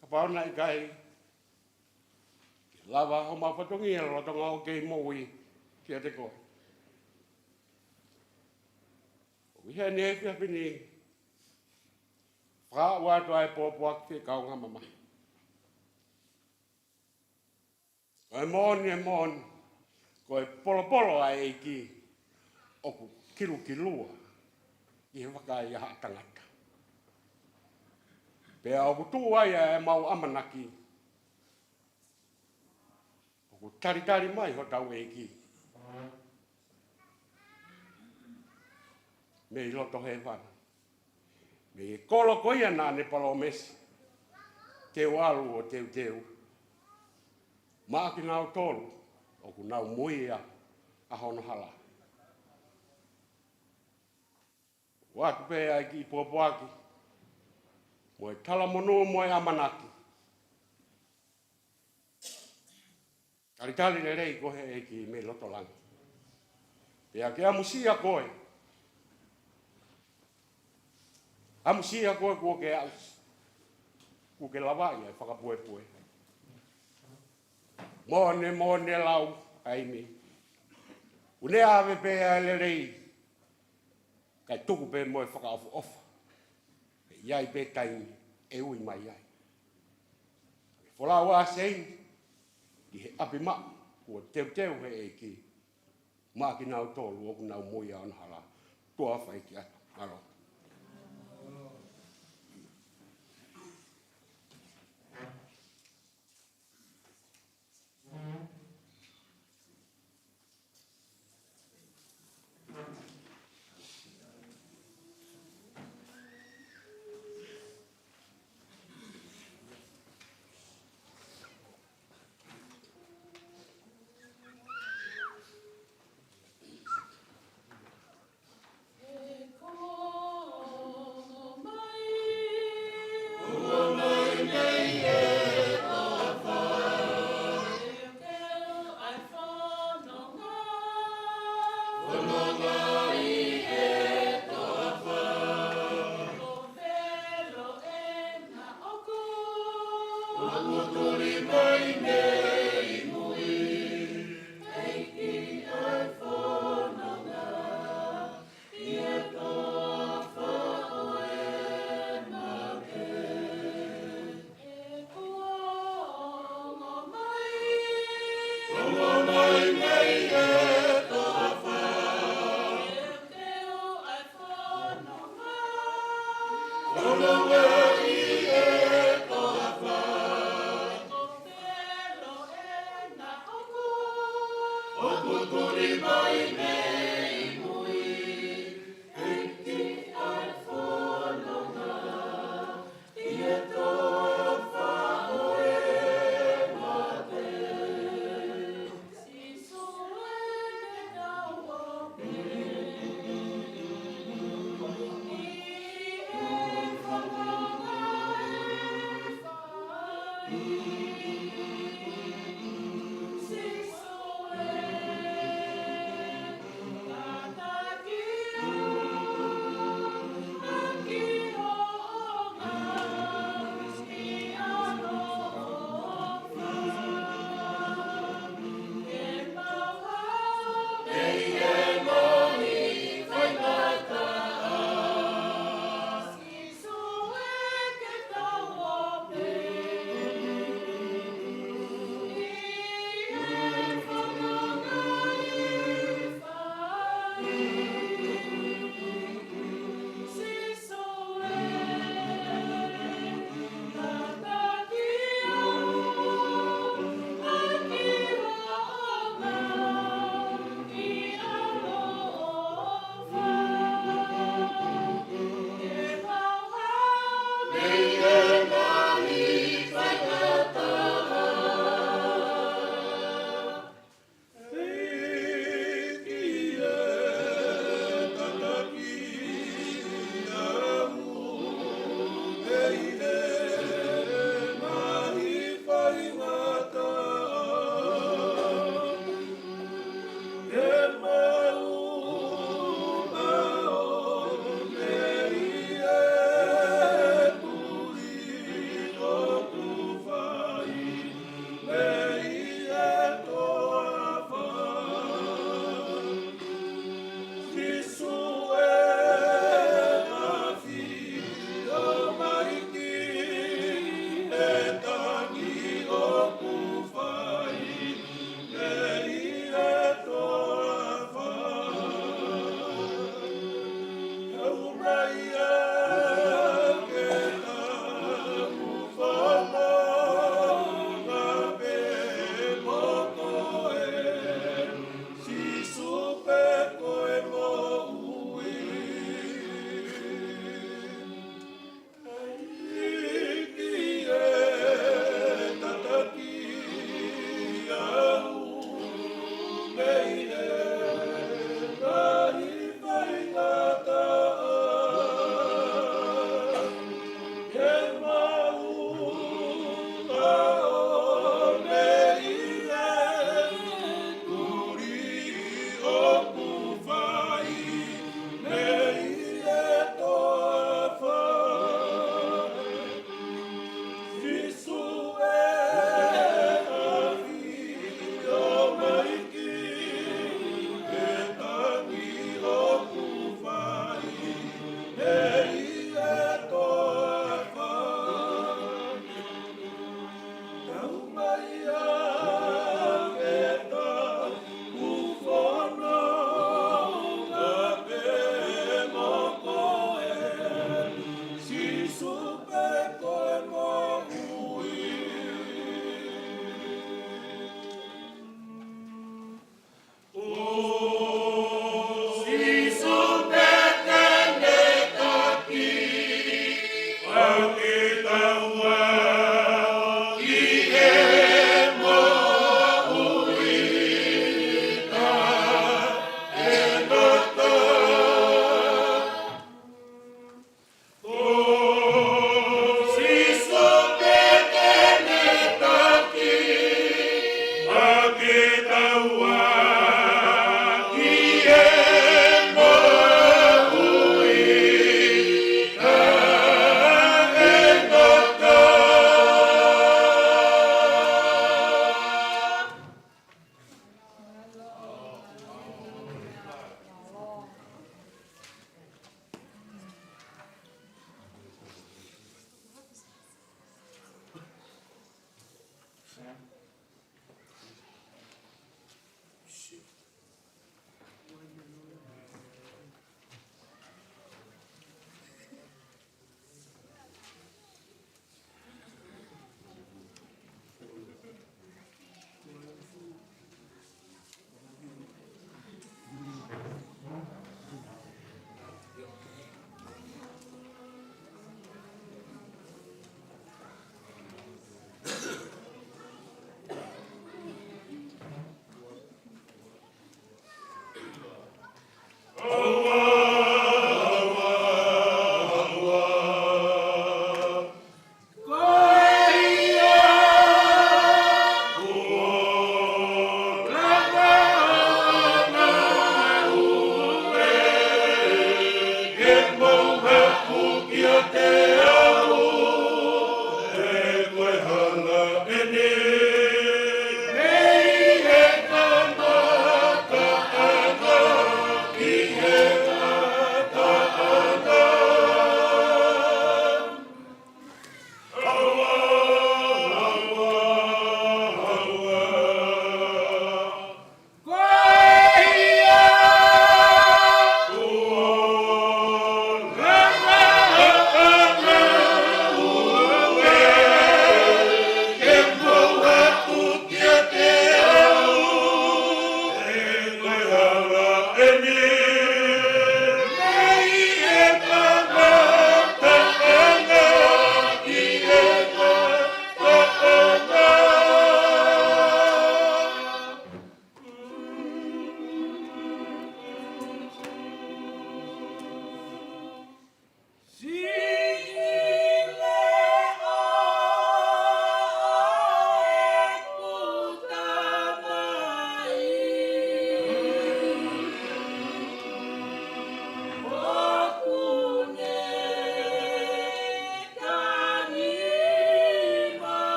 Kapau naʻe ʻikai ke lava homau fatongia lolotonga ʻo e kei moʻui kiate koe, ʻoku ʻi heni he efiafi ni, fakaaʻu atu ʻa e pōpoaki ki he kaungā mamahi. Ko e moʻoni, ʻe moʻoni, ko e polopolo ʻa e ʻEiki ʻoku kilukilua ʻi he vakai ʻa haʻa tangata. Pea ʻoku tuʻu ai ʻa ʻemau ʻamanaki ʻoku talitali mai hotau ʻEiki mei loto hēvani, mei he kolo ko ia naʻa ne palōmesi, te u ʻalu ʻo teuteu maʻa kinautolu ʻoku nau muia ʻa hono hala. ʻOatu pē ʻa e kiʻi pōpoaki mo e talamonū mo e ʻamanaki. Talitali lelei koe ʻe he ʻEiki mei loto langi. Pea ke ʻamusia koe. ʻAmusia koe kuo ke aʻusia, kuo ke lavaʻi ʻa e fakapuepue. Moʻoni, moʻoni lau ʻa e ʻEiki. ʻOku ne ʻave pē ʻa e lelei, kae tuku pē mo e fakaʻofoʻofa. ʻE ʻi ai pē taimi ʻe ui mai ai. Folau ʻa Seini ki he ʻapi maʻu kuo teuteu he ʻEiki. maʻa kinautolu ʻoku nau moʻui ʻi he angahala. Tuʻa ʻofa ʻeiki atu. Mālō.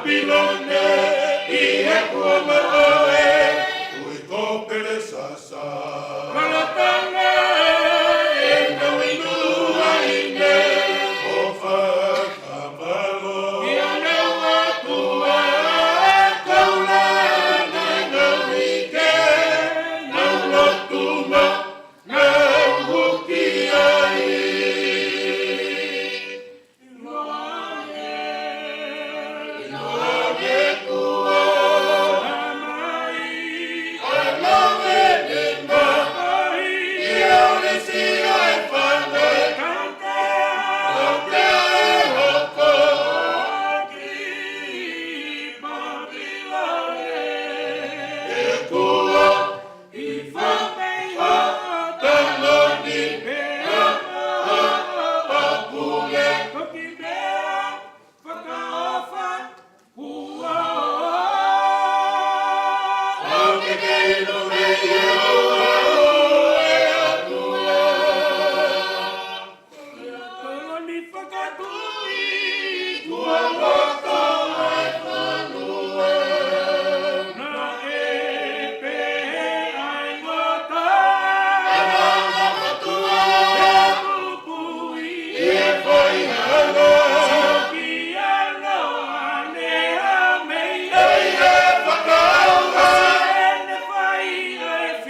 Papilone ʻi he kuonga ʻo e ui ko Pelesasa. Malatanga ʻenau inu ʻa ʻene ʻofa ka palo. ʻI honau ʻatua kaulana nau ike, nau lotu mo nau huki ai. ʻI fāmei ʻo Taloni pea ʻo ʻOpule. Toki meʻa fakaʻofa kuo ʻo ke kei nome ia ʻo e ʻOtua. Taloni fakatui kuo ngoto ʻa e fonua. Naʻe pehē ʻa e ngoto ʻa e mama motuʻa ʻe tupu ʻi he faihala. Sio ki he ʻAlo ʻAne ʻa mei ʻEne fakaʻauha. ʻEne fai ʻa e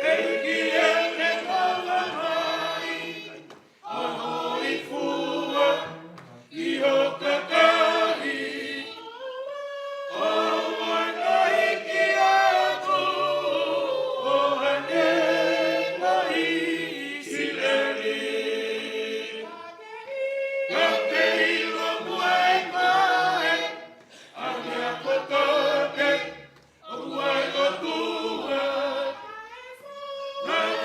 ʻEiki ʻene kava mai, ʻa hoʻo hifua ʻi ho kakai, ʻo ʻoange ki he ʻOtua ʻo hangē ko ʻIsileli. Ka ke ʻilo muʻa ʻe koe ʻa e meʻa kotoa pē ʻoku ʻa e ʻOtua naʻa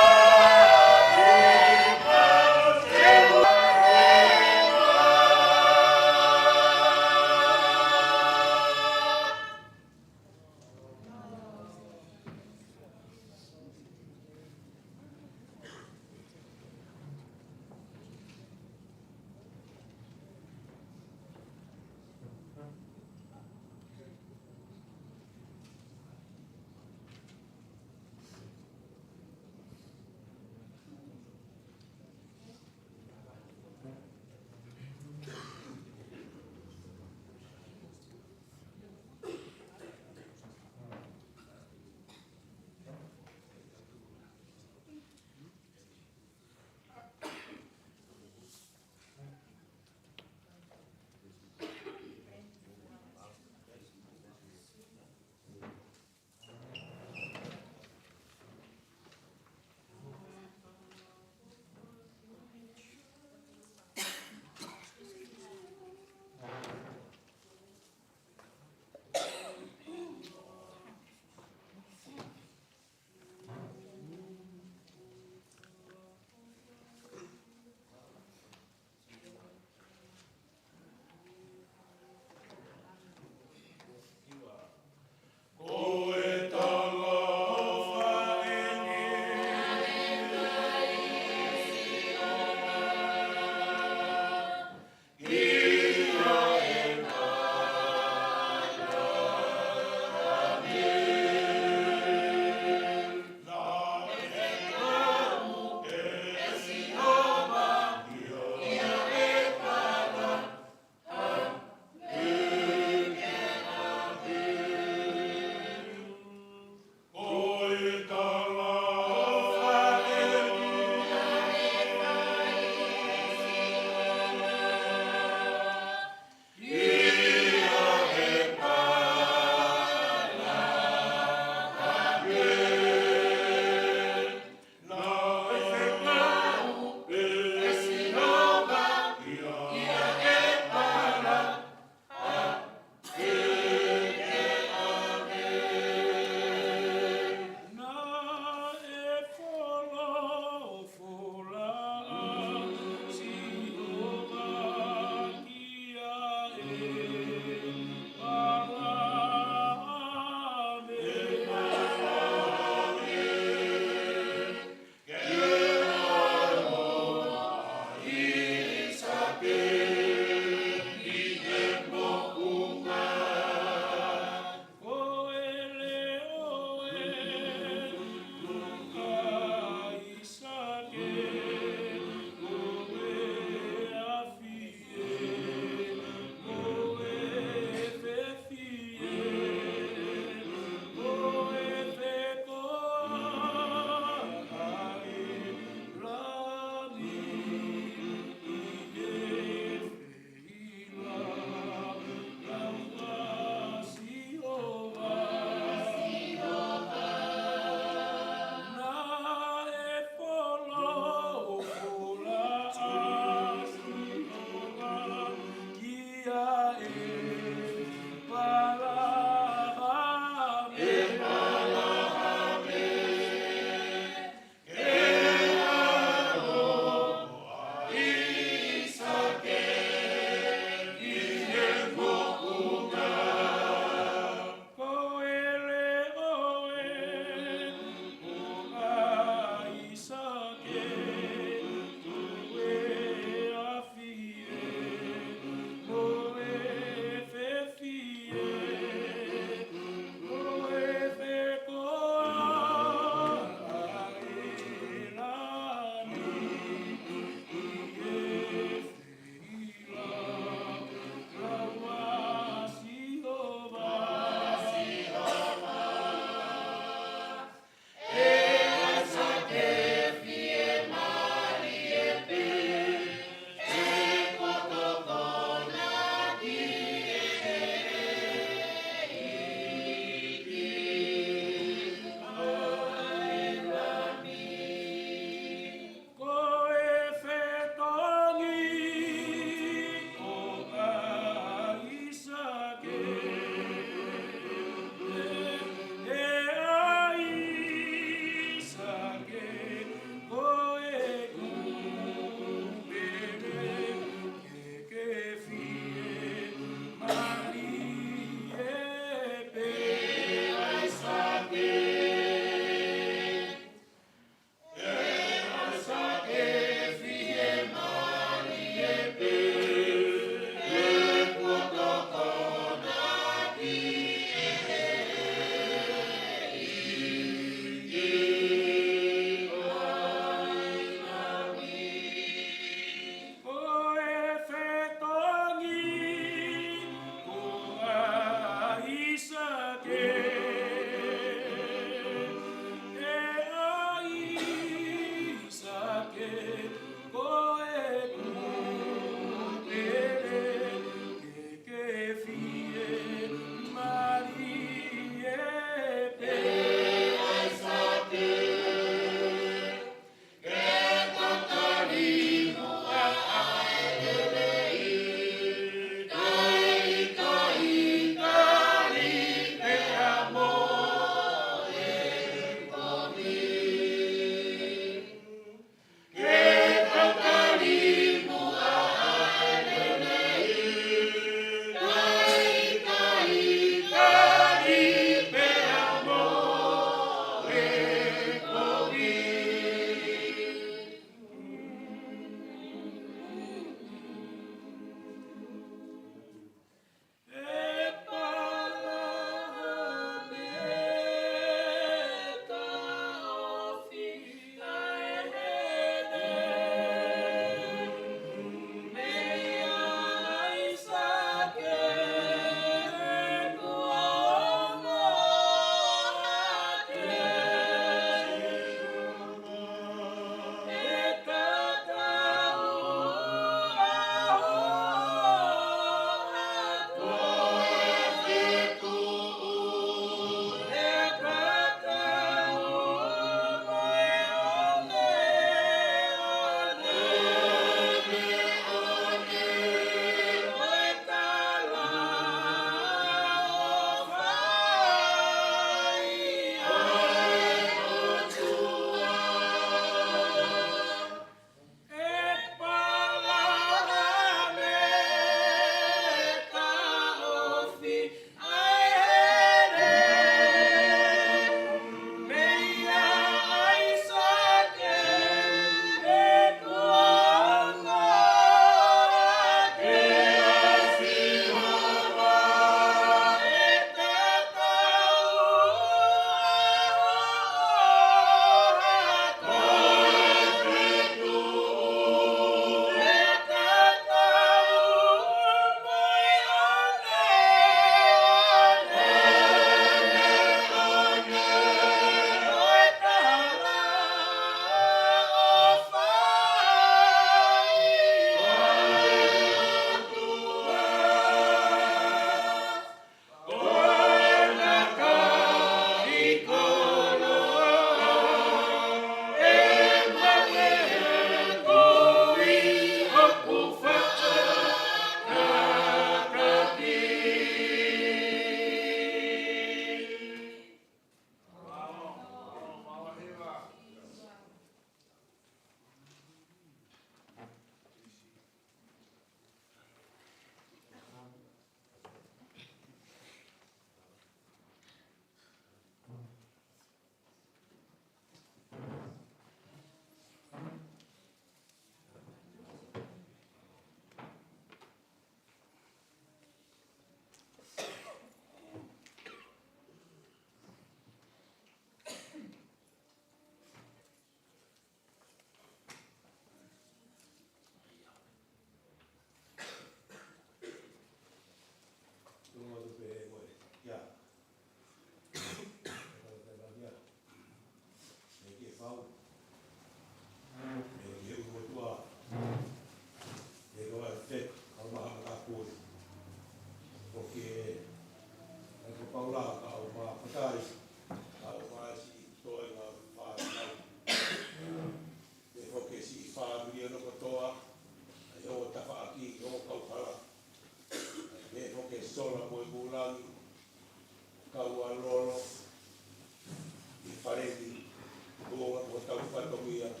Kuo ʻosi hotau fatongia ʻi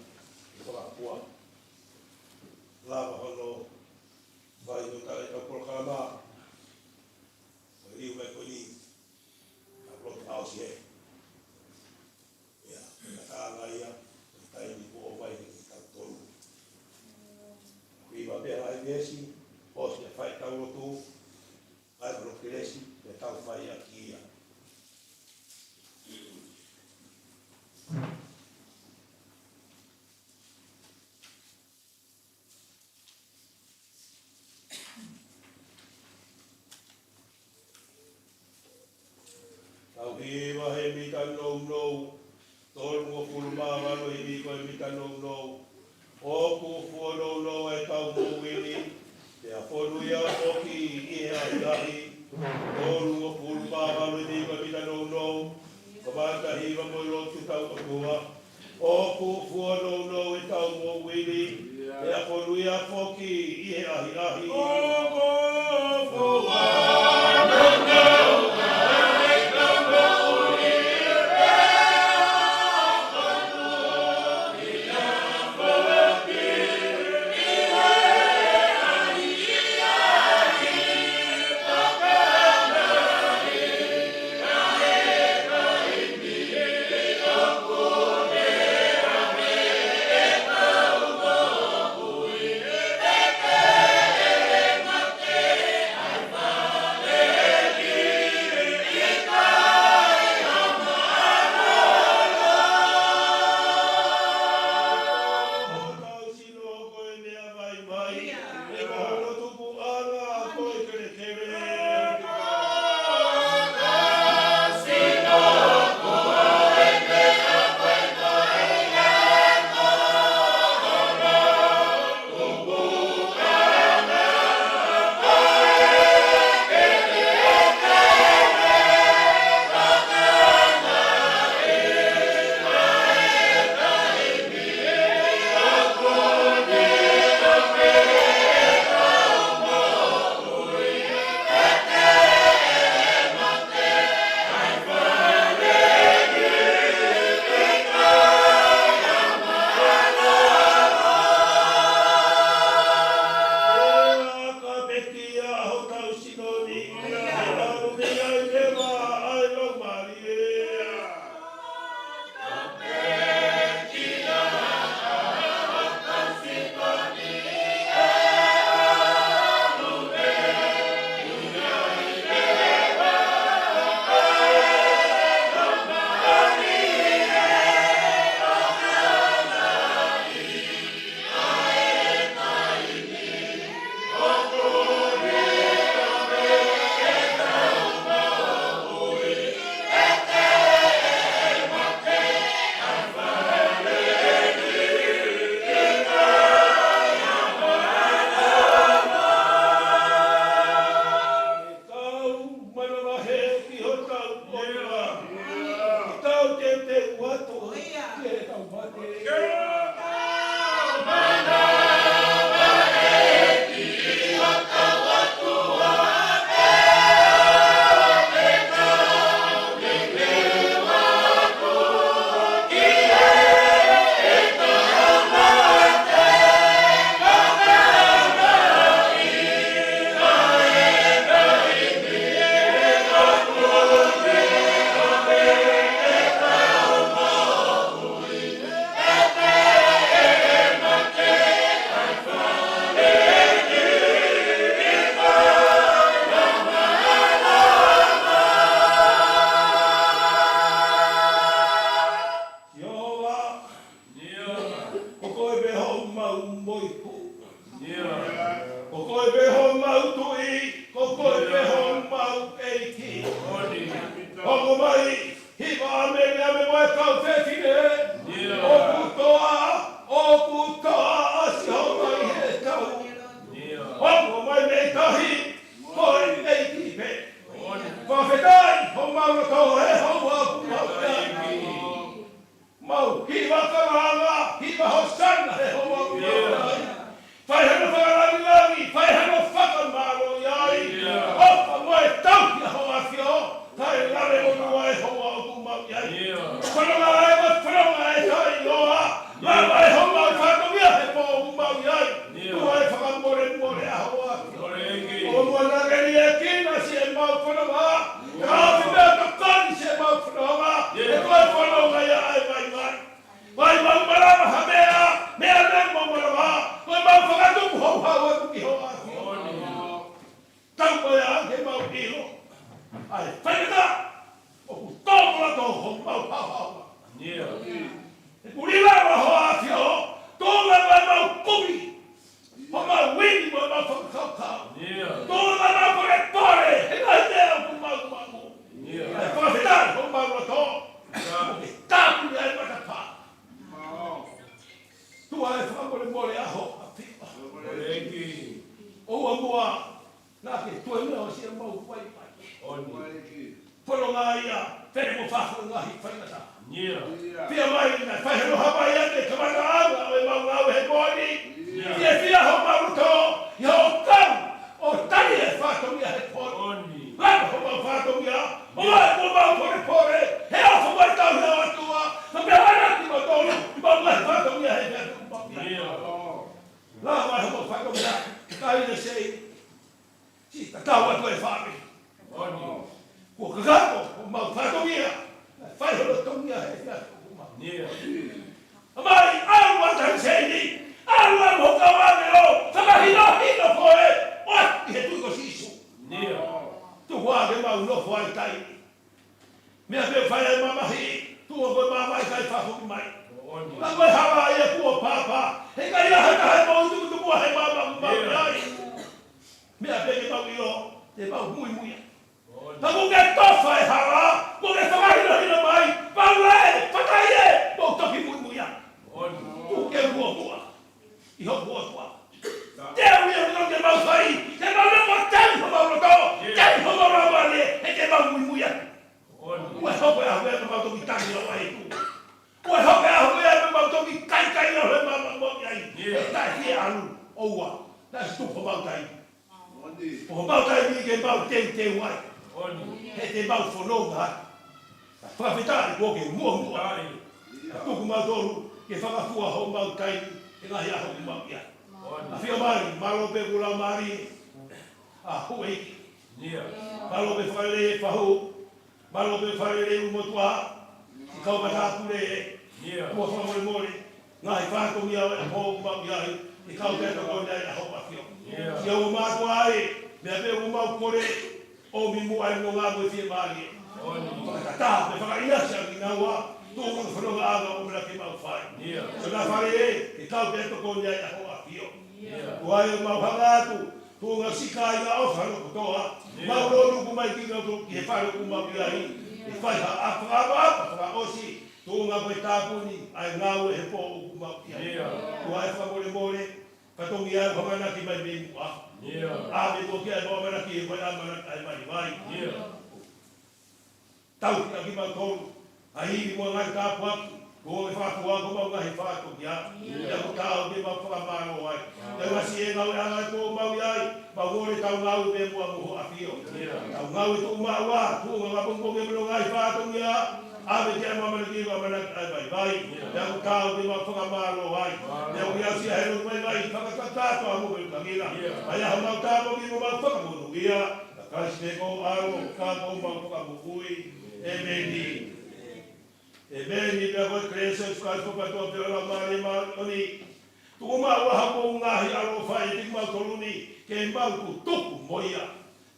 he fakapua. Lava hono fai hotau ʻetau polokalama. Ko e liliu mai ko eni, ʻa e lotu ʻaosi ē. ʻIa, ko e tangata ia, ko e taimi kuo ʻomai ʻe kitautolu. Ko e hiva pē ʻa e veesi, ʻosi ʻa e fai ʻetau lotu, ʻai ko e kelesi, pea tau fai ʻaki ia. Tau hiva he mita nounou, tolungofulu mā valu, himi ko e mita nounou. ʻOku fuonounou ʻa e kau moʻui ni, pea fonua foki ʻi he ʻahiʻahi. Tolungofulu mā valu, himi ko e mita nounou. Kamata hiva mo e lotu ki he ʻOtua. ʻOku fuonounou ʻa e kau moʻui ni, pea fonua foki ʻi he ʻahiʻahi. Tau manavahē ki hotau ʻOtua. Tau teuteu atu ki heʻetau mate. Sihova, ko koe pē homau moihuʻi. Ko koe pē homau tuʻi, ko koe pē homau ʻEiki. Ongo mai, hiva ʻa e meʻa mo e kau fefine. ʻOku toʻa, ʻoku toʻa ʻa Sihova ʻi he tau. Ongo mai mei tahi, ko e ʻEiki pē. Fakafetaʻi homau loto he houa ʻoku mau ʻi ai. Mau hiva kalanga, hiva hosana he houa ʻoku mau ʻi ai. Fai hano fakalāngilangi, fai hano fakamālō ʻi ai. ʻOfa mo e tauhi ʻa hoʻo ʻAfio, taʻe lave ʻo nua he houa ʻoku mau ʻi ai. Fanonga ʻIo. Pea mai naʻe fai hono hā mai ʻa e kamataʻanga ʻo ʻemau ngāue he pō ni. ʻIo. Fiefia homau loto ʻi hoʻo kau ʻo tali e fatongia he pō ni. Pō ni. Lava homau fatongia, ʻo ʻai ko mau polepole, he ʻofa mai tau he ʻOtua, ka pea ʻamanaki kimautolu, mau ngaahi fatongia he pō ni. ʻIo. Lava homau fatongia, kae ʻikai ke sei, si tatau atu e fāmili. Pō ni. Kuo kakano homau fatongia, fai hono tongia he pō ni. ʻIo. ʻA mai, ʻalu atu he seini, ʻalu atu ho kau ʻāngelo, fakahinohino koe, ʻo ʻi he tuʻi ko Sīsū. ʻIo. Tuku ā ke mau nofo ai taimi. Meʻa pē fai ai mamahi, tuʻu ko e mamahi kae fakafoki mai. ʻIo. Ka ko e hala ia kuo papa, he ʻikai ha taha ʻe mau tukutuku he mamahi ʻoku mau ʻi ai. Meʻa pē ke mau ʻilo, te mau muimui ai. Ka kuo ke tofa e hala, kuo ke fakahinohino mai, pau ē, fakai ē, mou toki muimui ai. Tuku ke muʻomuʻa ʻi hoku ʻOtua. Te u ia ke mau fai, ke mau lava tali homau loto, tali homau laumālie, he te mau muimui ai. Kuo hoko e ʻaho ia ke mau toki tali ʻa e ʻEiki. Kuo hoko e ʻaho ia ke mau toki kaikai ʻa e mamahi ʻoku mau ʻi ai. ʻIo. Taʻe fie ʻalu, ʻoua, naʻe tuku homau taimi. Ko homau taimi ke mau teuteu ai. He te mau fononga ai. Fakafetaʻi kuo ke muʻomuʻa. Ka tuku mautolu ke fakafua homau taimi he ngaahi ʻaho ʻoku mau ʻi ai. ʻAfio mai, mālō pē ʻoku lau mālie ʻa houʻeiki. Mālō pē fakalelei e fahu. Mālō pē fakalelei ʻulumotuʻa, ʻi he kau matāpule, ʻio, ʻoku fakamolemole, ngaahi fatongia ʻo e pō ʻoku mau ʻi ai, ʻi he kau pē tokoni ai ʻa hoʻo ʻAfio. ʻIo. Siʻi ʻoku mātuʻa ai, meʻa pē ʻoku mau kole, ʻomi muʻa e nonga mo e fiemālie. Fakatātā, mo fakaʻinasi ʻa kinaua, tuʻunga fononga ʻanga ʻoku ʻamanaki ke mau fai. ʻIo. Siʻi ʻoku fale ē, ʻi he kau pē tokoni ai ʻa hoʻo ʻAfio. ʻIo. Ko ia ʻoku mau hanga atu, tuʻunga siʻi kāinga ʻofa hono kotoa. ʻIo. Mau lōnuku mai kinautolu ki he fale ʻoku mau ʻi ai. ʻE fai ha ʻapaʻapa fakaʻosi, tuʻunga ko e tāpuni ʻa e ngāue he pō ʻoku mau ʻi ai. ʻIo. Ko ia ʻe fakamolemole, fatongia ʻoku ʻamanaki mai mei muʻa. ʻIo. ʻA e meʻa ko ia ʻoku mau ʻamanaki, ko e ʻamanaki ʻa e vaivai. ʻIo. Tauhi ʻa kimautolu, ʻa e ivi mo e ngaahi tāpuaki, ko e fakafua ko mau ngaahi fatongia. ʻIo. ʻIo, ʻoku tau ke mau fakamālō ai. ʻIo. ʻIo, ngaahi siʻi ngāue ʻanga ʻoku mau ʻi ai, mau kole tau ngāue pē muʻa mo hoʻo ʻAfio. ʻIo. Tau ngāue tuʻumaʻu ā, tuʻunga pongipongi mo e ngaahi fatongia, ʻave ki ai ʻemau ʻamanaki, ʻemau ʻamanaki ʻa e vaivai. ʻIo. ʻIo, ʻoku tau ke mau fakamālō ai. ʻIo. ʻIo, ʻoku ʻi ai siʻi ʻa e lotu vaivai, fakakakato ʻa mo e kangila. ʻIo. ʻA ia ʻoku mau tāpuaki mo mau fakamonūʻia. ʻIa Kalaisi ko ho ʻAlo, ka ko homau Fakamoʻui. ʻĒmeni. ʻĒmeni. Pea ko e kelesi ʻa Sīsū Kalaisi, ko e ʻofa ʻa e ʻOtua, pea mo e Laumālie Māʻoniʻoni, tuʻumaʻu ʻa homou ngaahi ʻaloʻofa ʻiate kimautolu ni, ke mau tutuku mo ia,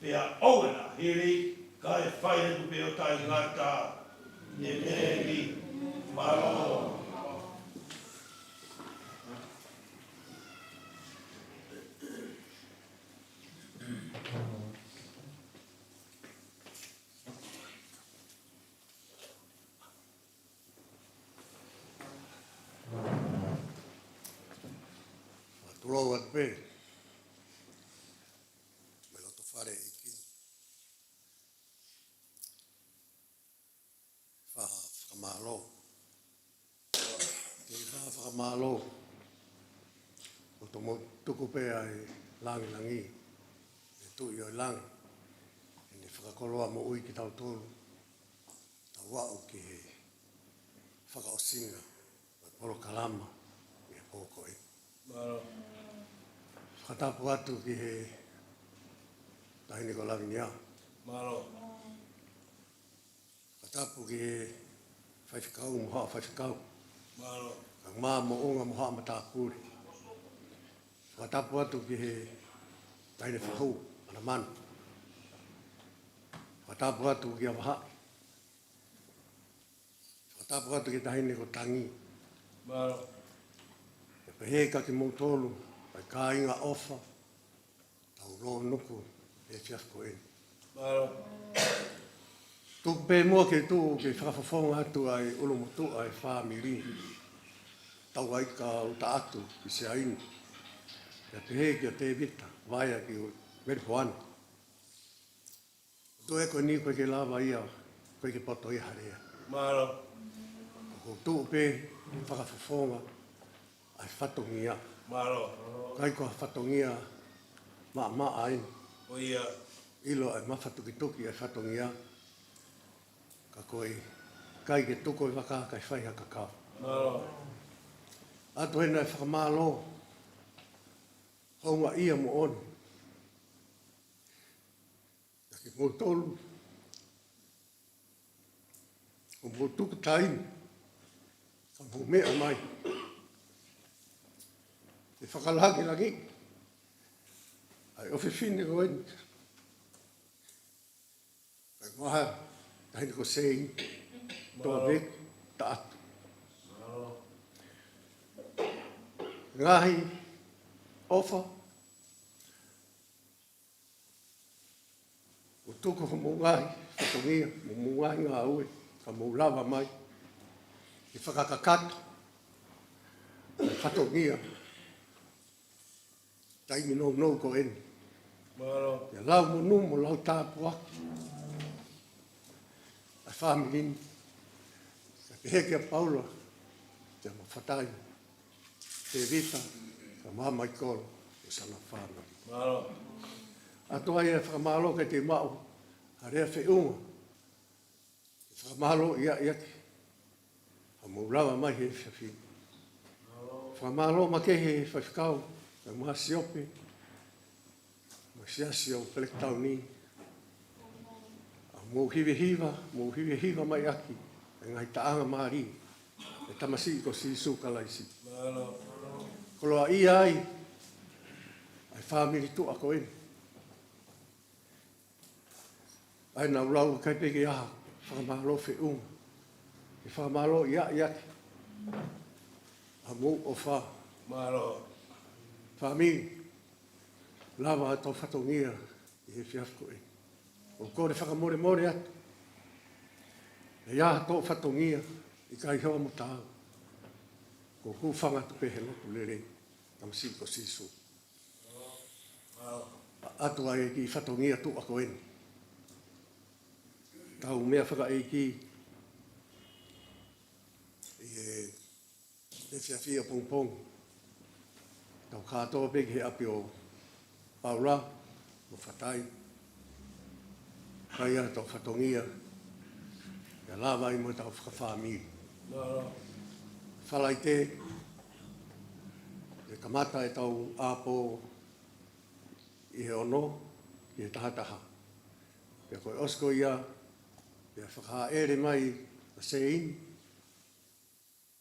pea ʻoua naʻa hili, kae fai atu pē ʻo taʻengata. ʻĒmeni. Mālō. Tulou atu pē mei loto fale ʻEiki. Fai ha fakamālō. Ke fai ha fakamālō. ʻOku tau tuku pē ʻa e langilangi, ʻe Tuʻi ʻo e langi, ʻene fakakoloa moʻui kitautolu, tau aʻu ki he fakaʻosinga ʻo e polokalama ʻi he pō ko eni. Mālō. Fakatapu atu ki he Taʻahine ko Lavinia. Mālō. Fakatapu ki he faifekau mo haʻa faifekau. Mālō. Kae ʻumaʻā Moʻunga mo haʻa matāpule. Fakatapu atu ki he Taʻahine Fahu, ʻAnamanu. Fakatapu atu kia Vahaʻi. Fakatapu atu ki he Taʻahine ko Tangi. Mālō. Pea pehē kia kimoutolu, ʻa e kāinga ʻofa, tau lōnuku he efiafi ko eni. Mālō. Tuku pē muʻa ke tuʻu ke fakafofonga atu ʻa e ʻulumotuʻa ʻo e fāmili. Tau ai ka uta atu ki Siaina. Pea pehē kia Tēvita, Vaea ki Melipoane. Toe ko eni ʻoku ʻikai ke lava ia, ʻoku ʻikai ke poto ia ha lea. Mālō. ʻOku tuʻu pē fakafofonga ʻa e fatongia. Mālō. ʻIkai ko ha fatongia maʻamaʻa eni. ʻIlo ʻa e mafatukituki ʻa e fatongia. Ka ko e ʻikai ke tuku e vaka kae fai ha kakau. Mālō. ʻOatu ʻena e fakamālō houngaʻia moʻoni kiate kimoutolu ʻoku mou tuku taimi ka mou meʻa mai ʻo fakalāngilangiʻi ʻa e ʻofefine ko eni. Kae ʻumaʻā ʻa e taʻahine ko Seini Toaveki Taʻatu. Ngaahi ʻofa ʻoku tuku homou ngaahi fatongia mo homou ngaahi ngāue ka mou lava mai ke fakakakato ʻa e fatongia taimi nounou ko eni. Mālō. ʻIa lau monū mo lau tāpuaki ʻa e fāmili ni. Kae pehē kia Paula, Tēvita mo Fatai, Tēvita, kae ʻumaʻā Maikolo, mo e sana fāmili. Mālō. ʻOatu ai e fakamālō kiate kimoutolu, ʻa e lea feʻunga. Fakamālō ʻi ʻaʻiake ʻa mou lava mai he efiafi ni. Fakamālō makehe he faifekau, kae ʻumaʻā Siope, mo e siasi ʻo Pelekitauni. ʻA mou hivehiva, mou hivehiva mai ʻaki e ngaahi taʻanga mālie ʻa e tamasiʻi ko Sīsū Kalaisi. Koloaʻia ai ʻa e fāmili tuʻa ko eni. ʻA ia naʻa ku lau ʻikai pē ke ʻi ai ha fakamālō feʻunga. Ke fakamālō ʻi ʻaʻiake ʻa hoʻomou ʻofa. Mālō. Fāmili, lava ʻetau fatongia ʻi he efiafi ko eni. ʻOku ou kole fakamolemole atu. ʻE ʻi ai haʻatau fatongia ʻikai hoa mo taau. Ko e hūfanga atu pē he lotu lelei, tamasiʻi ko Sīsū. ʻOatu ai e kiʻi fatongia tuʻa ko eni. Tau meʻa fakaʻeiki ʻi he efiafi ʻapongipongi. Tau kātoa pē ki he ʻapi ʻo Paula mo Fatai. Kae ʻi ai haʻatau fatongia ʻe lava ai mo ʻetau fakafāmili. Falaite, ʻe kamata ʻetau ʻapo ʻi he ono ki he taha taha. Pea ko e ʻosi ko ia, pea fakaʻele mai ʻa Seini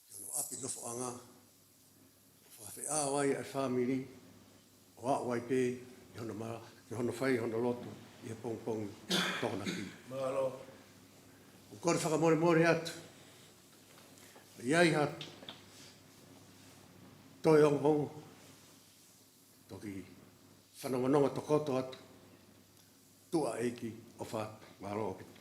ki hono ʻapi nofoʻanga, fakafeʻao ai ʻa e fāmili, ʻo aʻu ai pē ki hono ma-, ki hono fai hono lotu ʻi he pongipongi Tokonaki. Mālō. ʻOku ou kole fakamolemole atu. ʻI ai ha toe ongoongo, toki fanongonongo tokoto atu. Tuʻa ʻeiki, ʻofa atu. Mālō ʻaupito.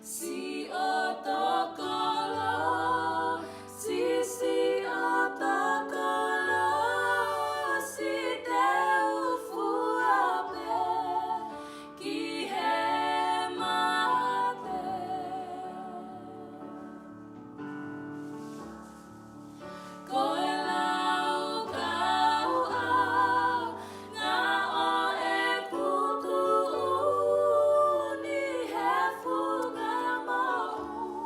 Siʻoto kolosi, siʻoto kolosi, te u fua pē ki he mate. Ko e laukau ʻa, naʻa ʻo e kutu ʻuni he funga moʻui,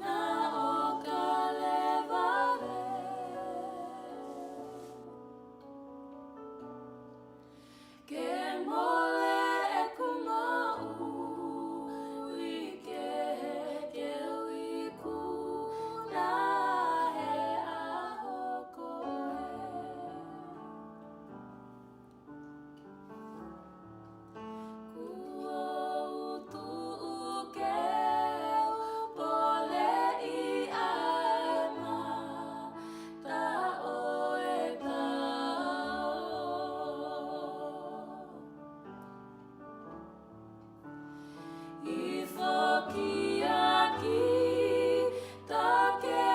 naʻa ʻo Kalevale. Ke mole ʻeku moʻui, ke, ke u ikuna he ʻaho ko ē. Kuo u tuʻu ke u poleʻi ʻa e mata ʻo e tao. ʻI he foki ʻa kita ke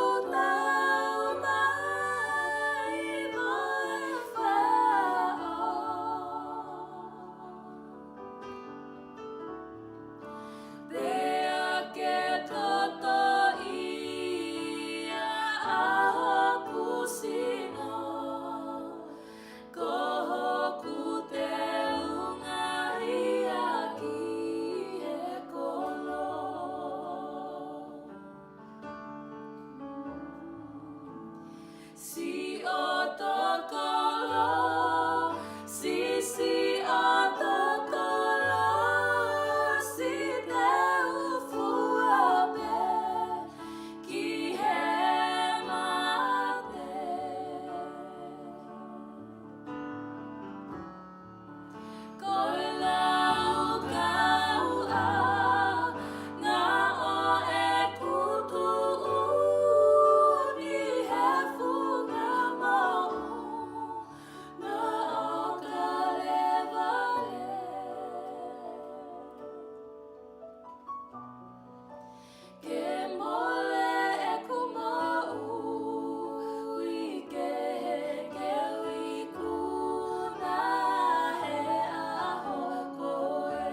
u tau mai mo e faʻo. Pea ke toto ia ʻa hoku sino, ko hoku teunga ia ki he kolo. Siʻoto kolosi, siʻoto kolosi, te u fua pē ki he mate. Ko e laukau ʻa, naʻa ʻo e kutu ʻuni he funga moʻui, naʻa ʻo Kalevale. Ke mole ʻeku moʻui, ke, ke u ikuna he ʻaho ko ē.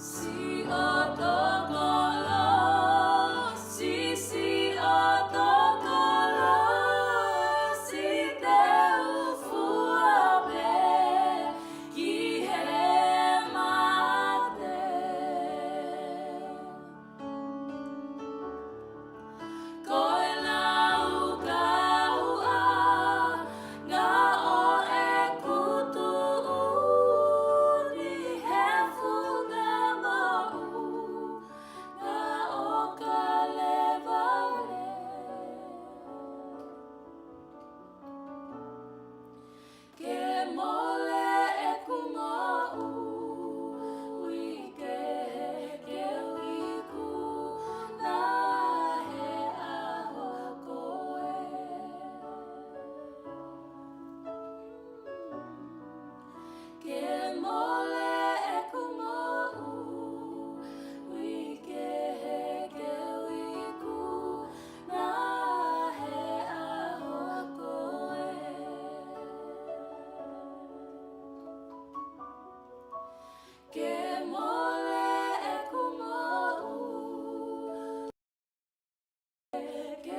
Siʻoto kolosi, siʻoto kolosi, te u fua pē ki he mate. Ko e laukau ʻa, naʻa ʻo e kutu ʻuni he funga moʻui, naʻa ʻo Kalevale. Ke mole ʻeku moʻui, ke, ke u ikuna he ʻaho ko ē. Ke mole ʻeku moʻui, ke, ke u ikuna he ʻaho ko ē. Ke mole ʻeku moʻui, ke